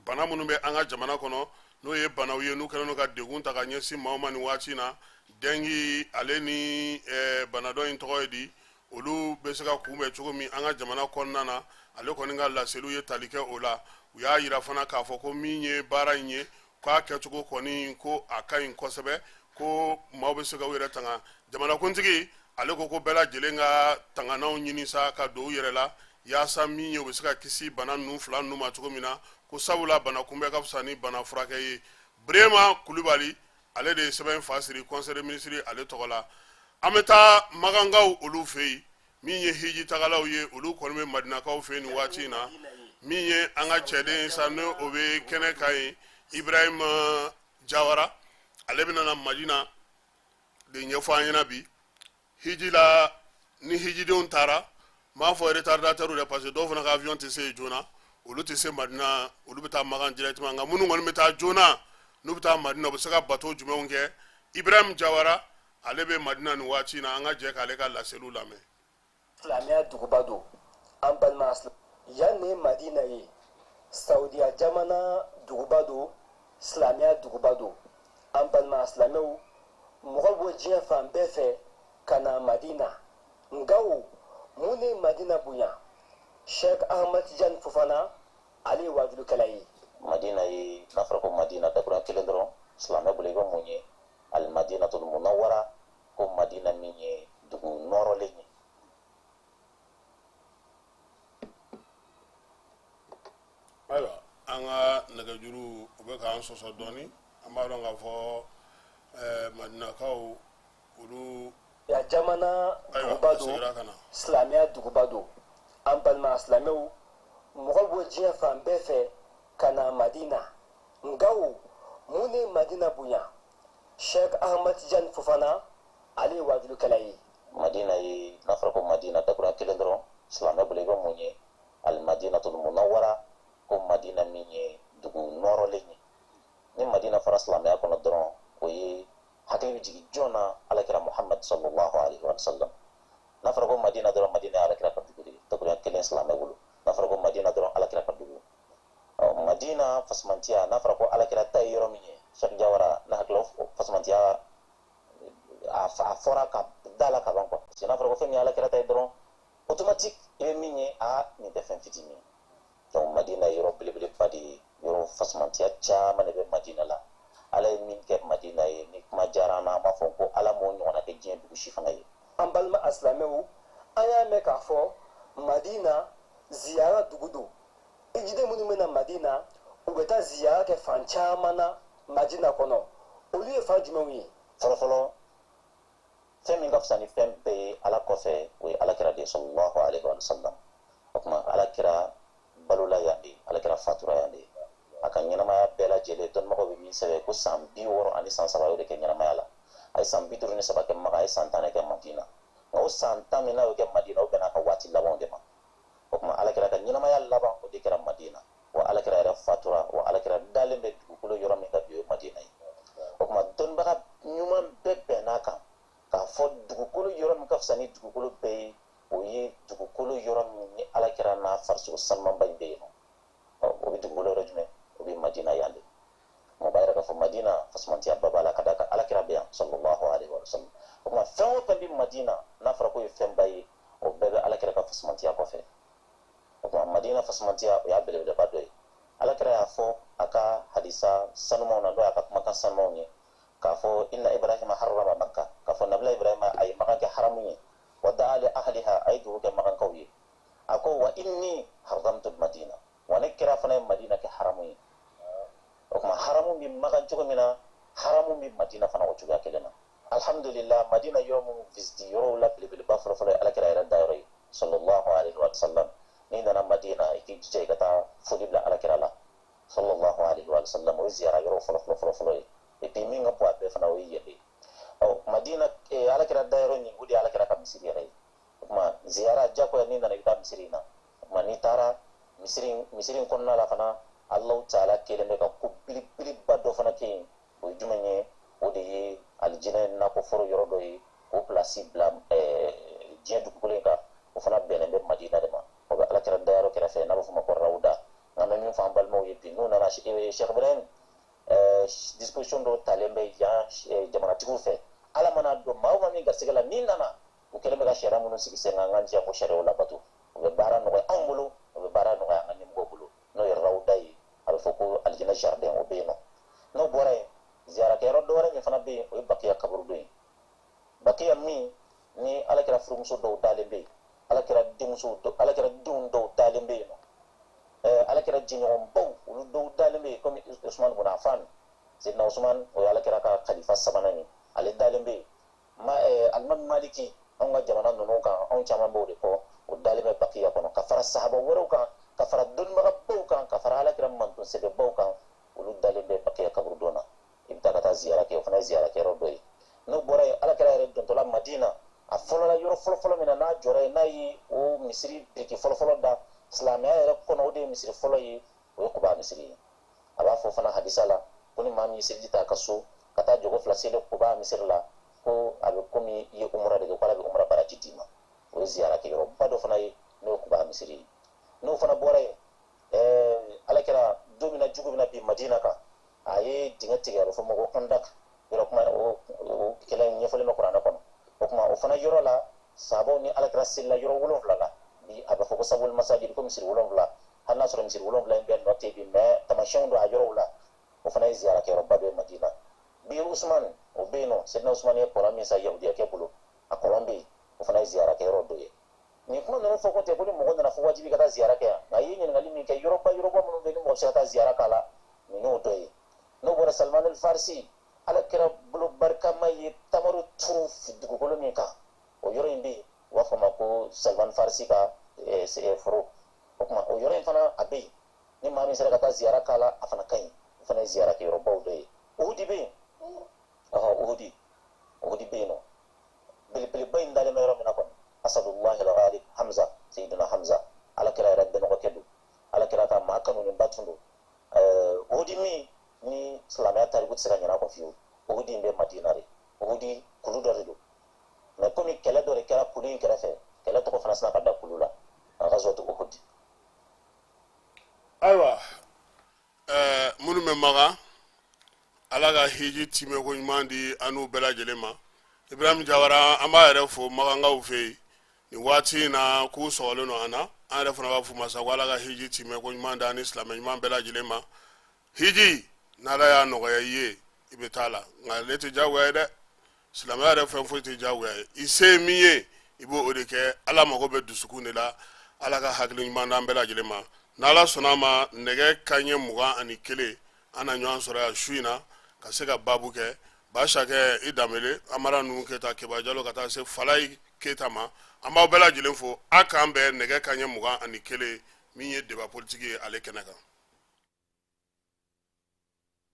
bana minnu bɛ an ka jamana kɔnɔ, n'o ye banaw ye n'u kɛlen don ka degun ta ka ɲɛsin maaw ma nin waati in na, dengue ale ni bana dɔ in tɔgɔ ye di, olu bɛ se ka kunbɛn cogo min an ka jamana kɔnɔna na. Ale kɔni ka laseliw ye tali kɛ o la. U y'a yira fana k'a fɔ ko min ye baara in ye, k'a kɛcogo kɔni, ko a ka ɲi kosɛbɛ. Ko maaw bɛ se ka u yɛrɛ tanga. Jamanakuntigi ale ko ko bɛɛ lajɛlen ka tangananw ɲini sa ka don u yɛrɛ la, yaasa min ye u bɛ se ka kisi bana ninnu fila ninnu ma cogo min na, ko sabula bana kunbɛ ka fisa ni bana furakɛ ye. Birema Kulubali, ale de ye sɛbɛn fa siri conseil des ministres ale tɔgɔ la. An bɛ taa makankaw olu fɛ yen. Min ye hiji tagalaw ye, olu kɔni bɛ madinakaw fɛ yen nin waati in na. Min ye an ka cɛden ye sa, n'o o bɛ kɛnɛ kan yen, Ibrahim Jawara, ale bɛna na Madina de ɲɛfɔ an ɲɛna bi hiji la. Ni hijidenw taara, n b'a fɔ retardataires dɛ, parce que dɔw fana ka avion tɛ se yen joona, olu tɛ se Madina, olu bɛ taa Makan directement. Nka minnu kɔni bɛ taa joona, n'u bɛ taa Madina, u bɛ se ka bato jumɛnw kɛ? Ibrahim Jawara, ale bɛ Madina nin waati in na. An ka jɛ k'ale ka laseliw lamɛn. Silamɛya duguba don, an balima. Yan ne Madina ye, Saudiya jamana duguba don, silamɛya duguba don, an balima silamɛw. Mɔgɔ bɔ diɲɛ fan bɛɛ fɛ ka na Madina. Nka o mun ne Madina bonya? Sheikh Ahmad Tijani Fofana, ale ye wajulikɛla ye. Madina ye, n'a fɔra ko Madina, dakurunya kelen dɔrɔn, silamɛ bolo, i bɛ mun ye? Alimadinatul Munawwara, ko Madina min ye dugu nɔrɔlen ye. Ayiwa, an ka nɛgɛjuru u bɛ k'an sɔsɔ dɔɔni. An b'a dɔn k'a fɔ madinakaw olu Ya jamana Ayiwa, duguba a don, seginna ka na. silamɛya duguba don, an balima silamɛw. Mɔgɔ bɔ diɲɛ fan bɛɛ fɛ ka na Madina. Nka o mun ne Madina bonya? Sheikh Ahmad Tijani Fofana, ale ye wajulikɛla ye. Madina ye, n'a fɔra ko Madina, dakurunya kelen dɔrɔn, silamɛ bolo, i bɛ mun ye? Alimadinatul Munawwara, ko Madina min ye dugu nɔrɔlen ye. Ni Madina fɔra silamɛya kɔnɔ dɔrɔn, o ye hakili bɛ jigin jɔn na? Alakira Muhammad sallallahu alaihi wa sallam. N'a fɔra ko Madina dɔrɔn, Madina ye alakira ka dugu de ye, dakurunya kelen silamɛ bolo. N'a fɔra ko Madina dɔrɔn, alakira ka dugu. Ɔ, Madina fasamantiya, n'a fɔra ko alakira ta ye yɔrɔ min ye, Cheikh Jawara, ne hakili fasamantiya a fɔra ka da la ka ban quoi, parce que n'a fɔra ko fɛn min ye alakira ta ye dɔrɔn, automatique i bɛ min ye, a nin tɛ fɛn fitinin ye. Donc Madina ye yɔrɔ belebeleba de ye, yɔrɔ fasamantiya caman de bɛ Madina la. Ala ye min kɛ Madina ye, ni kuma diyara an na, an b'a fɔ ko Ala m'o ɲɔgɔnna kɛ diɲɛ dugu si fana ye. An balima asilamɛw, an y'a mɛn k'a fɔ Madina ziyara dugu don. Ijiden minnu bɛ na Madina, u bɛ taa ziyara kɛ fan caman na Madina kɔnɔ. Olu ye fan jumɛnw ye? Fɔlɔfɔlɔ, fɛn min ka fisa ni fɛn bɛɛ ye Ala kɔfɛ, o ye alakira de ye, sallallahu alaihi wa sallam. O tuma alakira balola yan de, alakira fatura yan de. A ka ɲɛnamaya bɛɛ lajɛlen, dɔnnibagaw bɛ min sɛbɛn, ko san 63 san y'o de kɛ ɲɛnamaya la. A ye san 53 kɛ Maka, a ye san 10 de kɛ Madina. Nka o san 10 min n'a y'o kɛ Madina, o bɛnna a ka waati labanw de ma. O tuma alakira ka ɲɛnamaya laban, o de kɛra Madina. Wa alakira yɛrɛ fatura, wa alakira dalen bɛ dugukolo yɔrɔ min kan bi, o ye Madina ye. O tuma dɔnnibaga ɲuman bɛɛ bɛnn'a kan k'a fɔ dugukolo yɔrɔ min ka fisa ni dugukolo bɛɛ ye, o ye dugukolo yɔrɔ min ni alakira n'a farisogo sanumanba in bɛ yen nɔ. O bɛ dugukolo yɔrɔ jumɛn? O bɛ Madina yan de. Mɔgɔ b'a yɛrɛ k'a fɔ Madina fasamantiyaba b'a la, ka d'a kan alakira bɛ yan, sallallahu alaihi wa sallam. O tuma fɛn o fɛn bɛ Madina, n'a fɔra k'o ye fɛnba ye, o bɛɛ bɛ alakira ka fasamantiya kɔfɛ. O tuma Madina fasamantiya, o y'a belebeleba dɔ ye. Alakira y'a fɔ a ka hadisa sanumanw na, n'o y'a ka kumakan sanumanw ye, k'a fɔ inna Ibrahima harrama Makka, k'a fɔ nabila Ibrahima a ye Makan kɛ haramu ye, wa da'a li ahliha, a ye dugu kɛ makankaw ye. A ko wa inni haramtu Madina, wa ne kira fana ye Madina kɛ haramu ye. O tuma haramu bɛ Makan cogo min na, haramu bɛ Madina fana o cogoya kelen na. Alhamdulillah, Madina yɔrɔ minnu visite yɔrɔw la belebeleba fɔlɔfɔlɔ ye alakira yɛrɛ dayɔrɔ ye, sallallahu alaihi wa sallam. N'i nana Madina, i k'i jija i ka taa foli bila alakira la, sallallahu alaihi wa sallam. O ye ziyara yɔrɔ fɔlɔ fɔlɔ fɔlɔ fɔlɔ ye. Et puis min ka bon a bɛɛ fana, o ye yen de ye. Ɔ, Madina alakira dayɔrɔ nin, o de ye alakira ka misiri yɛrɛ ye. O tuma ziyara jagoya, n'i nana, i bɛ taa misiri in na. O tuma n'i taara misiri in kɔnɔna la fana, Alahu taala kelen bɛ ka ko belebeleba dɔ fana kɛ yen. O ye jumɛn ye? O de ye alijinɛ nakɔforo yɔrɔ dɔ ye, k'o pilasi bila diɲɛ dugukolo in kan. O fana bɛnnen bɛ Madina de ma, o bɛ alakira dayɔrɔ kɛrɛfɛ, n'a bɛ f'o ma ko rawuda. Nka an bɛ min fɔ an balimaw ye bi, n'u nana, Cheikh Ibrahim, disposition dɔw talen bɛ yan jamanatigiw fɛ. Ala mana dɔn maa o maa min garisɛgɛ la, n'i nana, u kɛlen bɛ ka sariya minnu sigi sen kan, an k'an jija k'o sariyaw labato. U bɛ baara nɔgɔya anw bolo, u bɛ baara nɔgɔya an ka ɲɛmɔgɔw bolo. N'o ye rawuda ye, a bɛ fɔ ko alijinɛ jardin, o bɛ yen nɔ. N'o bɔra yen, Ziyarakɛyɔrɔ dɔ wɛrɛ min fana bɛ yen, o ye Bakiya kaburudo ye. Bakiya min ni Alakira furumuso dɔw dalen bɛ yen, Alakira denmuso, Alakira denw dɔw dalen bɛ yen nɔ, Alakira jɛɲɔgɔnbaw, olu dɔw dalen bɛ yen, komi Usman bun Affan, Seydina Usman, o ye Alakira ka khalifa sabanan ye, ale dalen bɛ yen. Ma Alimami Maliki, anw ka jamana ninnu kan, anw caman b'o de kɔ, o dalen bɛ Bakiya kɔnɔ, ka fara sahaba wɛrɛw kan, ka fara dɔnnibagabaw kan, ka fara Alakira mantɔn sɛbɛbaw kan, olu dalen bɛ Bakiya kaburudon na. I bɛ taa ka taa ziyara kɛ, o fana ye ziyara kɛyɔrɔ dɔ ye. N'o bɔra yen, Alakira yɛrɛ dontɔla Madina, a fɔlɔla yɔrɔ fɔlɔfɔlɔ min na n'a jɔra yen, n'a ye o misiri biriki fɔlɔfɔlɔ da silamɛya yɛrɛ kɔnɔ, o de ye misiri fɔlɔ ye, o ye Kuba misiri ye. A b'a fɔ fana hadisa la ko ni maa min ye seliji ta a ka so ka taa jɔgo fila seli Kuba misiri la, ko a bɛ komi i ye umura de kɛ, ko Ala bɛ umura baraji d'i ma. O ye ziyara kɛyɔrɔba dɔ fana ye, n'o ye Kuba misiri ye. N'o fana bɔra yen, Alakira don min na jugu bɛna bin Madina kan, a ye dingɛ tigɛ, a bɛ fɔ ma ko Kandak yɔrɔ. Kuma o kɛlɛ in ɲɛfɔlen bɛ Kuranɛ kɔnɔ. O tuma o fana yɔrɔ la, sahabaw ni Alakira selila yɔrɔ 7 la. Bi a bɛ fɔ ko Sabul Masajid, ko misiri 7. Hali n'a sɔrɔ misiri 7 in bɛɛ nɔ tɛ bi, mais tamasiyɛnw don a yɔrɔw la. O fana ye ziyara kɛyɔrɔba dɔ ye Madina. Bi Usman, o bɛ yen nɔ. Seydina Usman ye kɔlɔn min san yahudiyakɛ bolo, a kɔlɔn bɛ yen, o fana ye ziyara kɛyɔrɔ dɔ ye. Nin kuma ninnu fɔ kun tɛ ko ni mɔgɔ nana fo wajibi ka taa ziyara kɛ yan, nka i ye ɲininkali min kɛ, yɔrɔba yɔrɔba minnu bɛ yen ni mɔgɔ bɛ se ka taa ziyara k'a la, nin y'o dɔ ye. N'o bɔra, Salman el Farisi, Ala kira bolo barikama ye tamaro turu dugukolo min kan, o yɔrɔ in bɛ yen, u b'a fɔ a ma ko Salman Farisi ka foro. O tuma o yɔrɔ in fana a bɛ yen, ni maa min sera ka taa ziyara k'a la, a fana ka ɲi. O fana ye ziyara kɛyɔrɔbaw dɔ ye. Uhudi bɛ yen. Ɔhɔ, Uhudi, Uhudi bɛ yen nɔ, belebeleba in dalen bɛ yɔrɔ min na kɔni, Asadullahi al-Ghalib Hamza, Seydina Hamza, Ala kira yɛrɛ bɛnɔgɔkɛ don, Ala kira ka maa kanulenba tun don. Uhudi min ni silamɛya tariku tɛ se ka ɲinɛ a kɔ fiyewu, Uhudi in bɛ Madina de. Uhudi kulu dɔ de don, mais komi kɛlɛ dɔ de kɛra kulu in kɛrɛfɛ, kɛlɛ tɔgɔ fana sina ka da kulu la, Ghazwatu Uhud. Ayiwa, minnu bɛ Makan, Ala ka hiji timɛko ɲuman di an n'u bɛɛ lajɛlen ma. Ibrahim Jawara, an b'a yɛrɛ fo Makankaw fɛ yen nin waati in na, k'u sɔgɔlen don an na. An yɛrɛ fana b'a f'u ma sa ko Ala ka hiji timɛko ɲuman di an ni silamɛ ɲuman bɛɛ lajɛlen ma. Hiji, n'Ala y'a nɔgɔya i ye, i bɛ taa la, nka ale tɛ diyagoya ye dɛ. Silamɛya yɛrɛ fɛn foyi tɛ diyagoya ye. I se ye min ye, i b'o o de kɛ. Ala mago bɛ dusukun de la. Ala ka hakili ɲuman d'an bɛɛ lajɛlen ma. N'Ala sɔnna a ma, nɛgɛ kanɲɛ 21, an na ɲɔgɔn sɔrɔ yan su in na ka se ka baabu kɛ. Basakɛ i Danbele, Amara ninnu Keyita, Keba Jalo, ka taa se Falayi Keyita ma, an b'aw bɛɛ lajɛlen fo. A k'an bɛn nɛgɛ kanɲɛ 21, min ye débat politique ye ale kɛnɛ kan.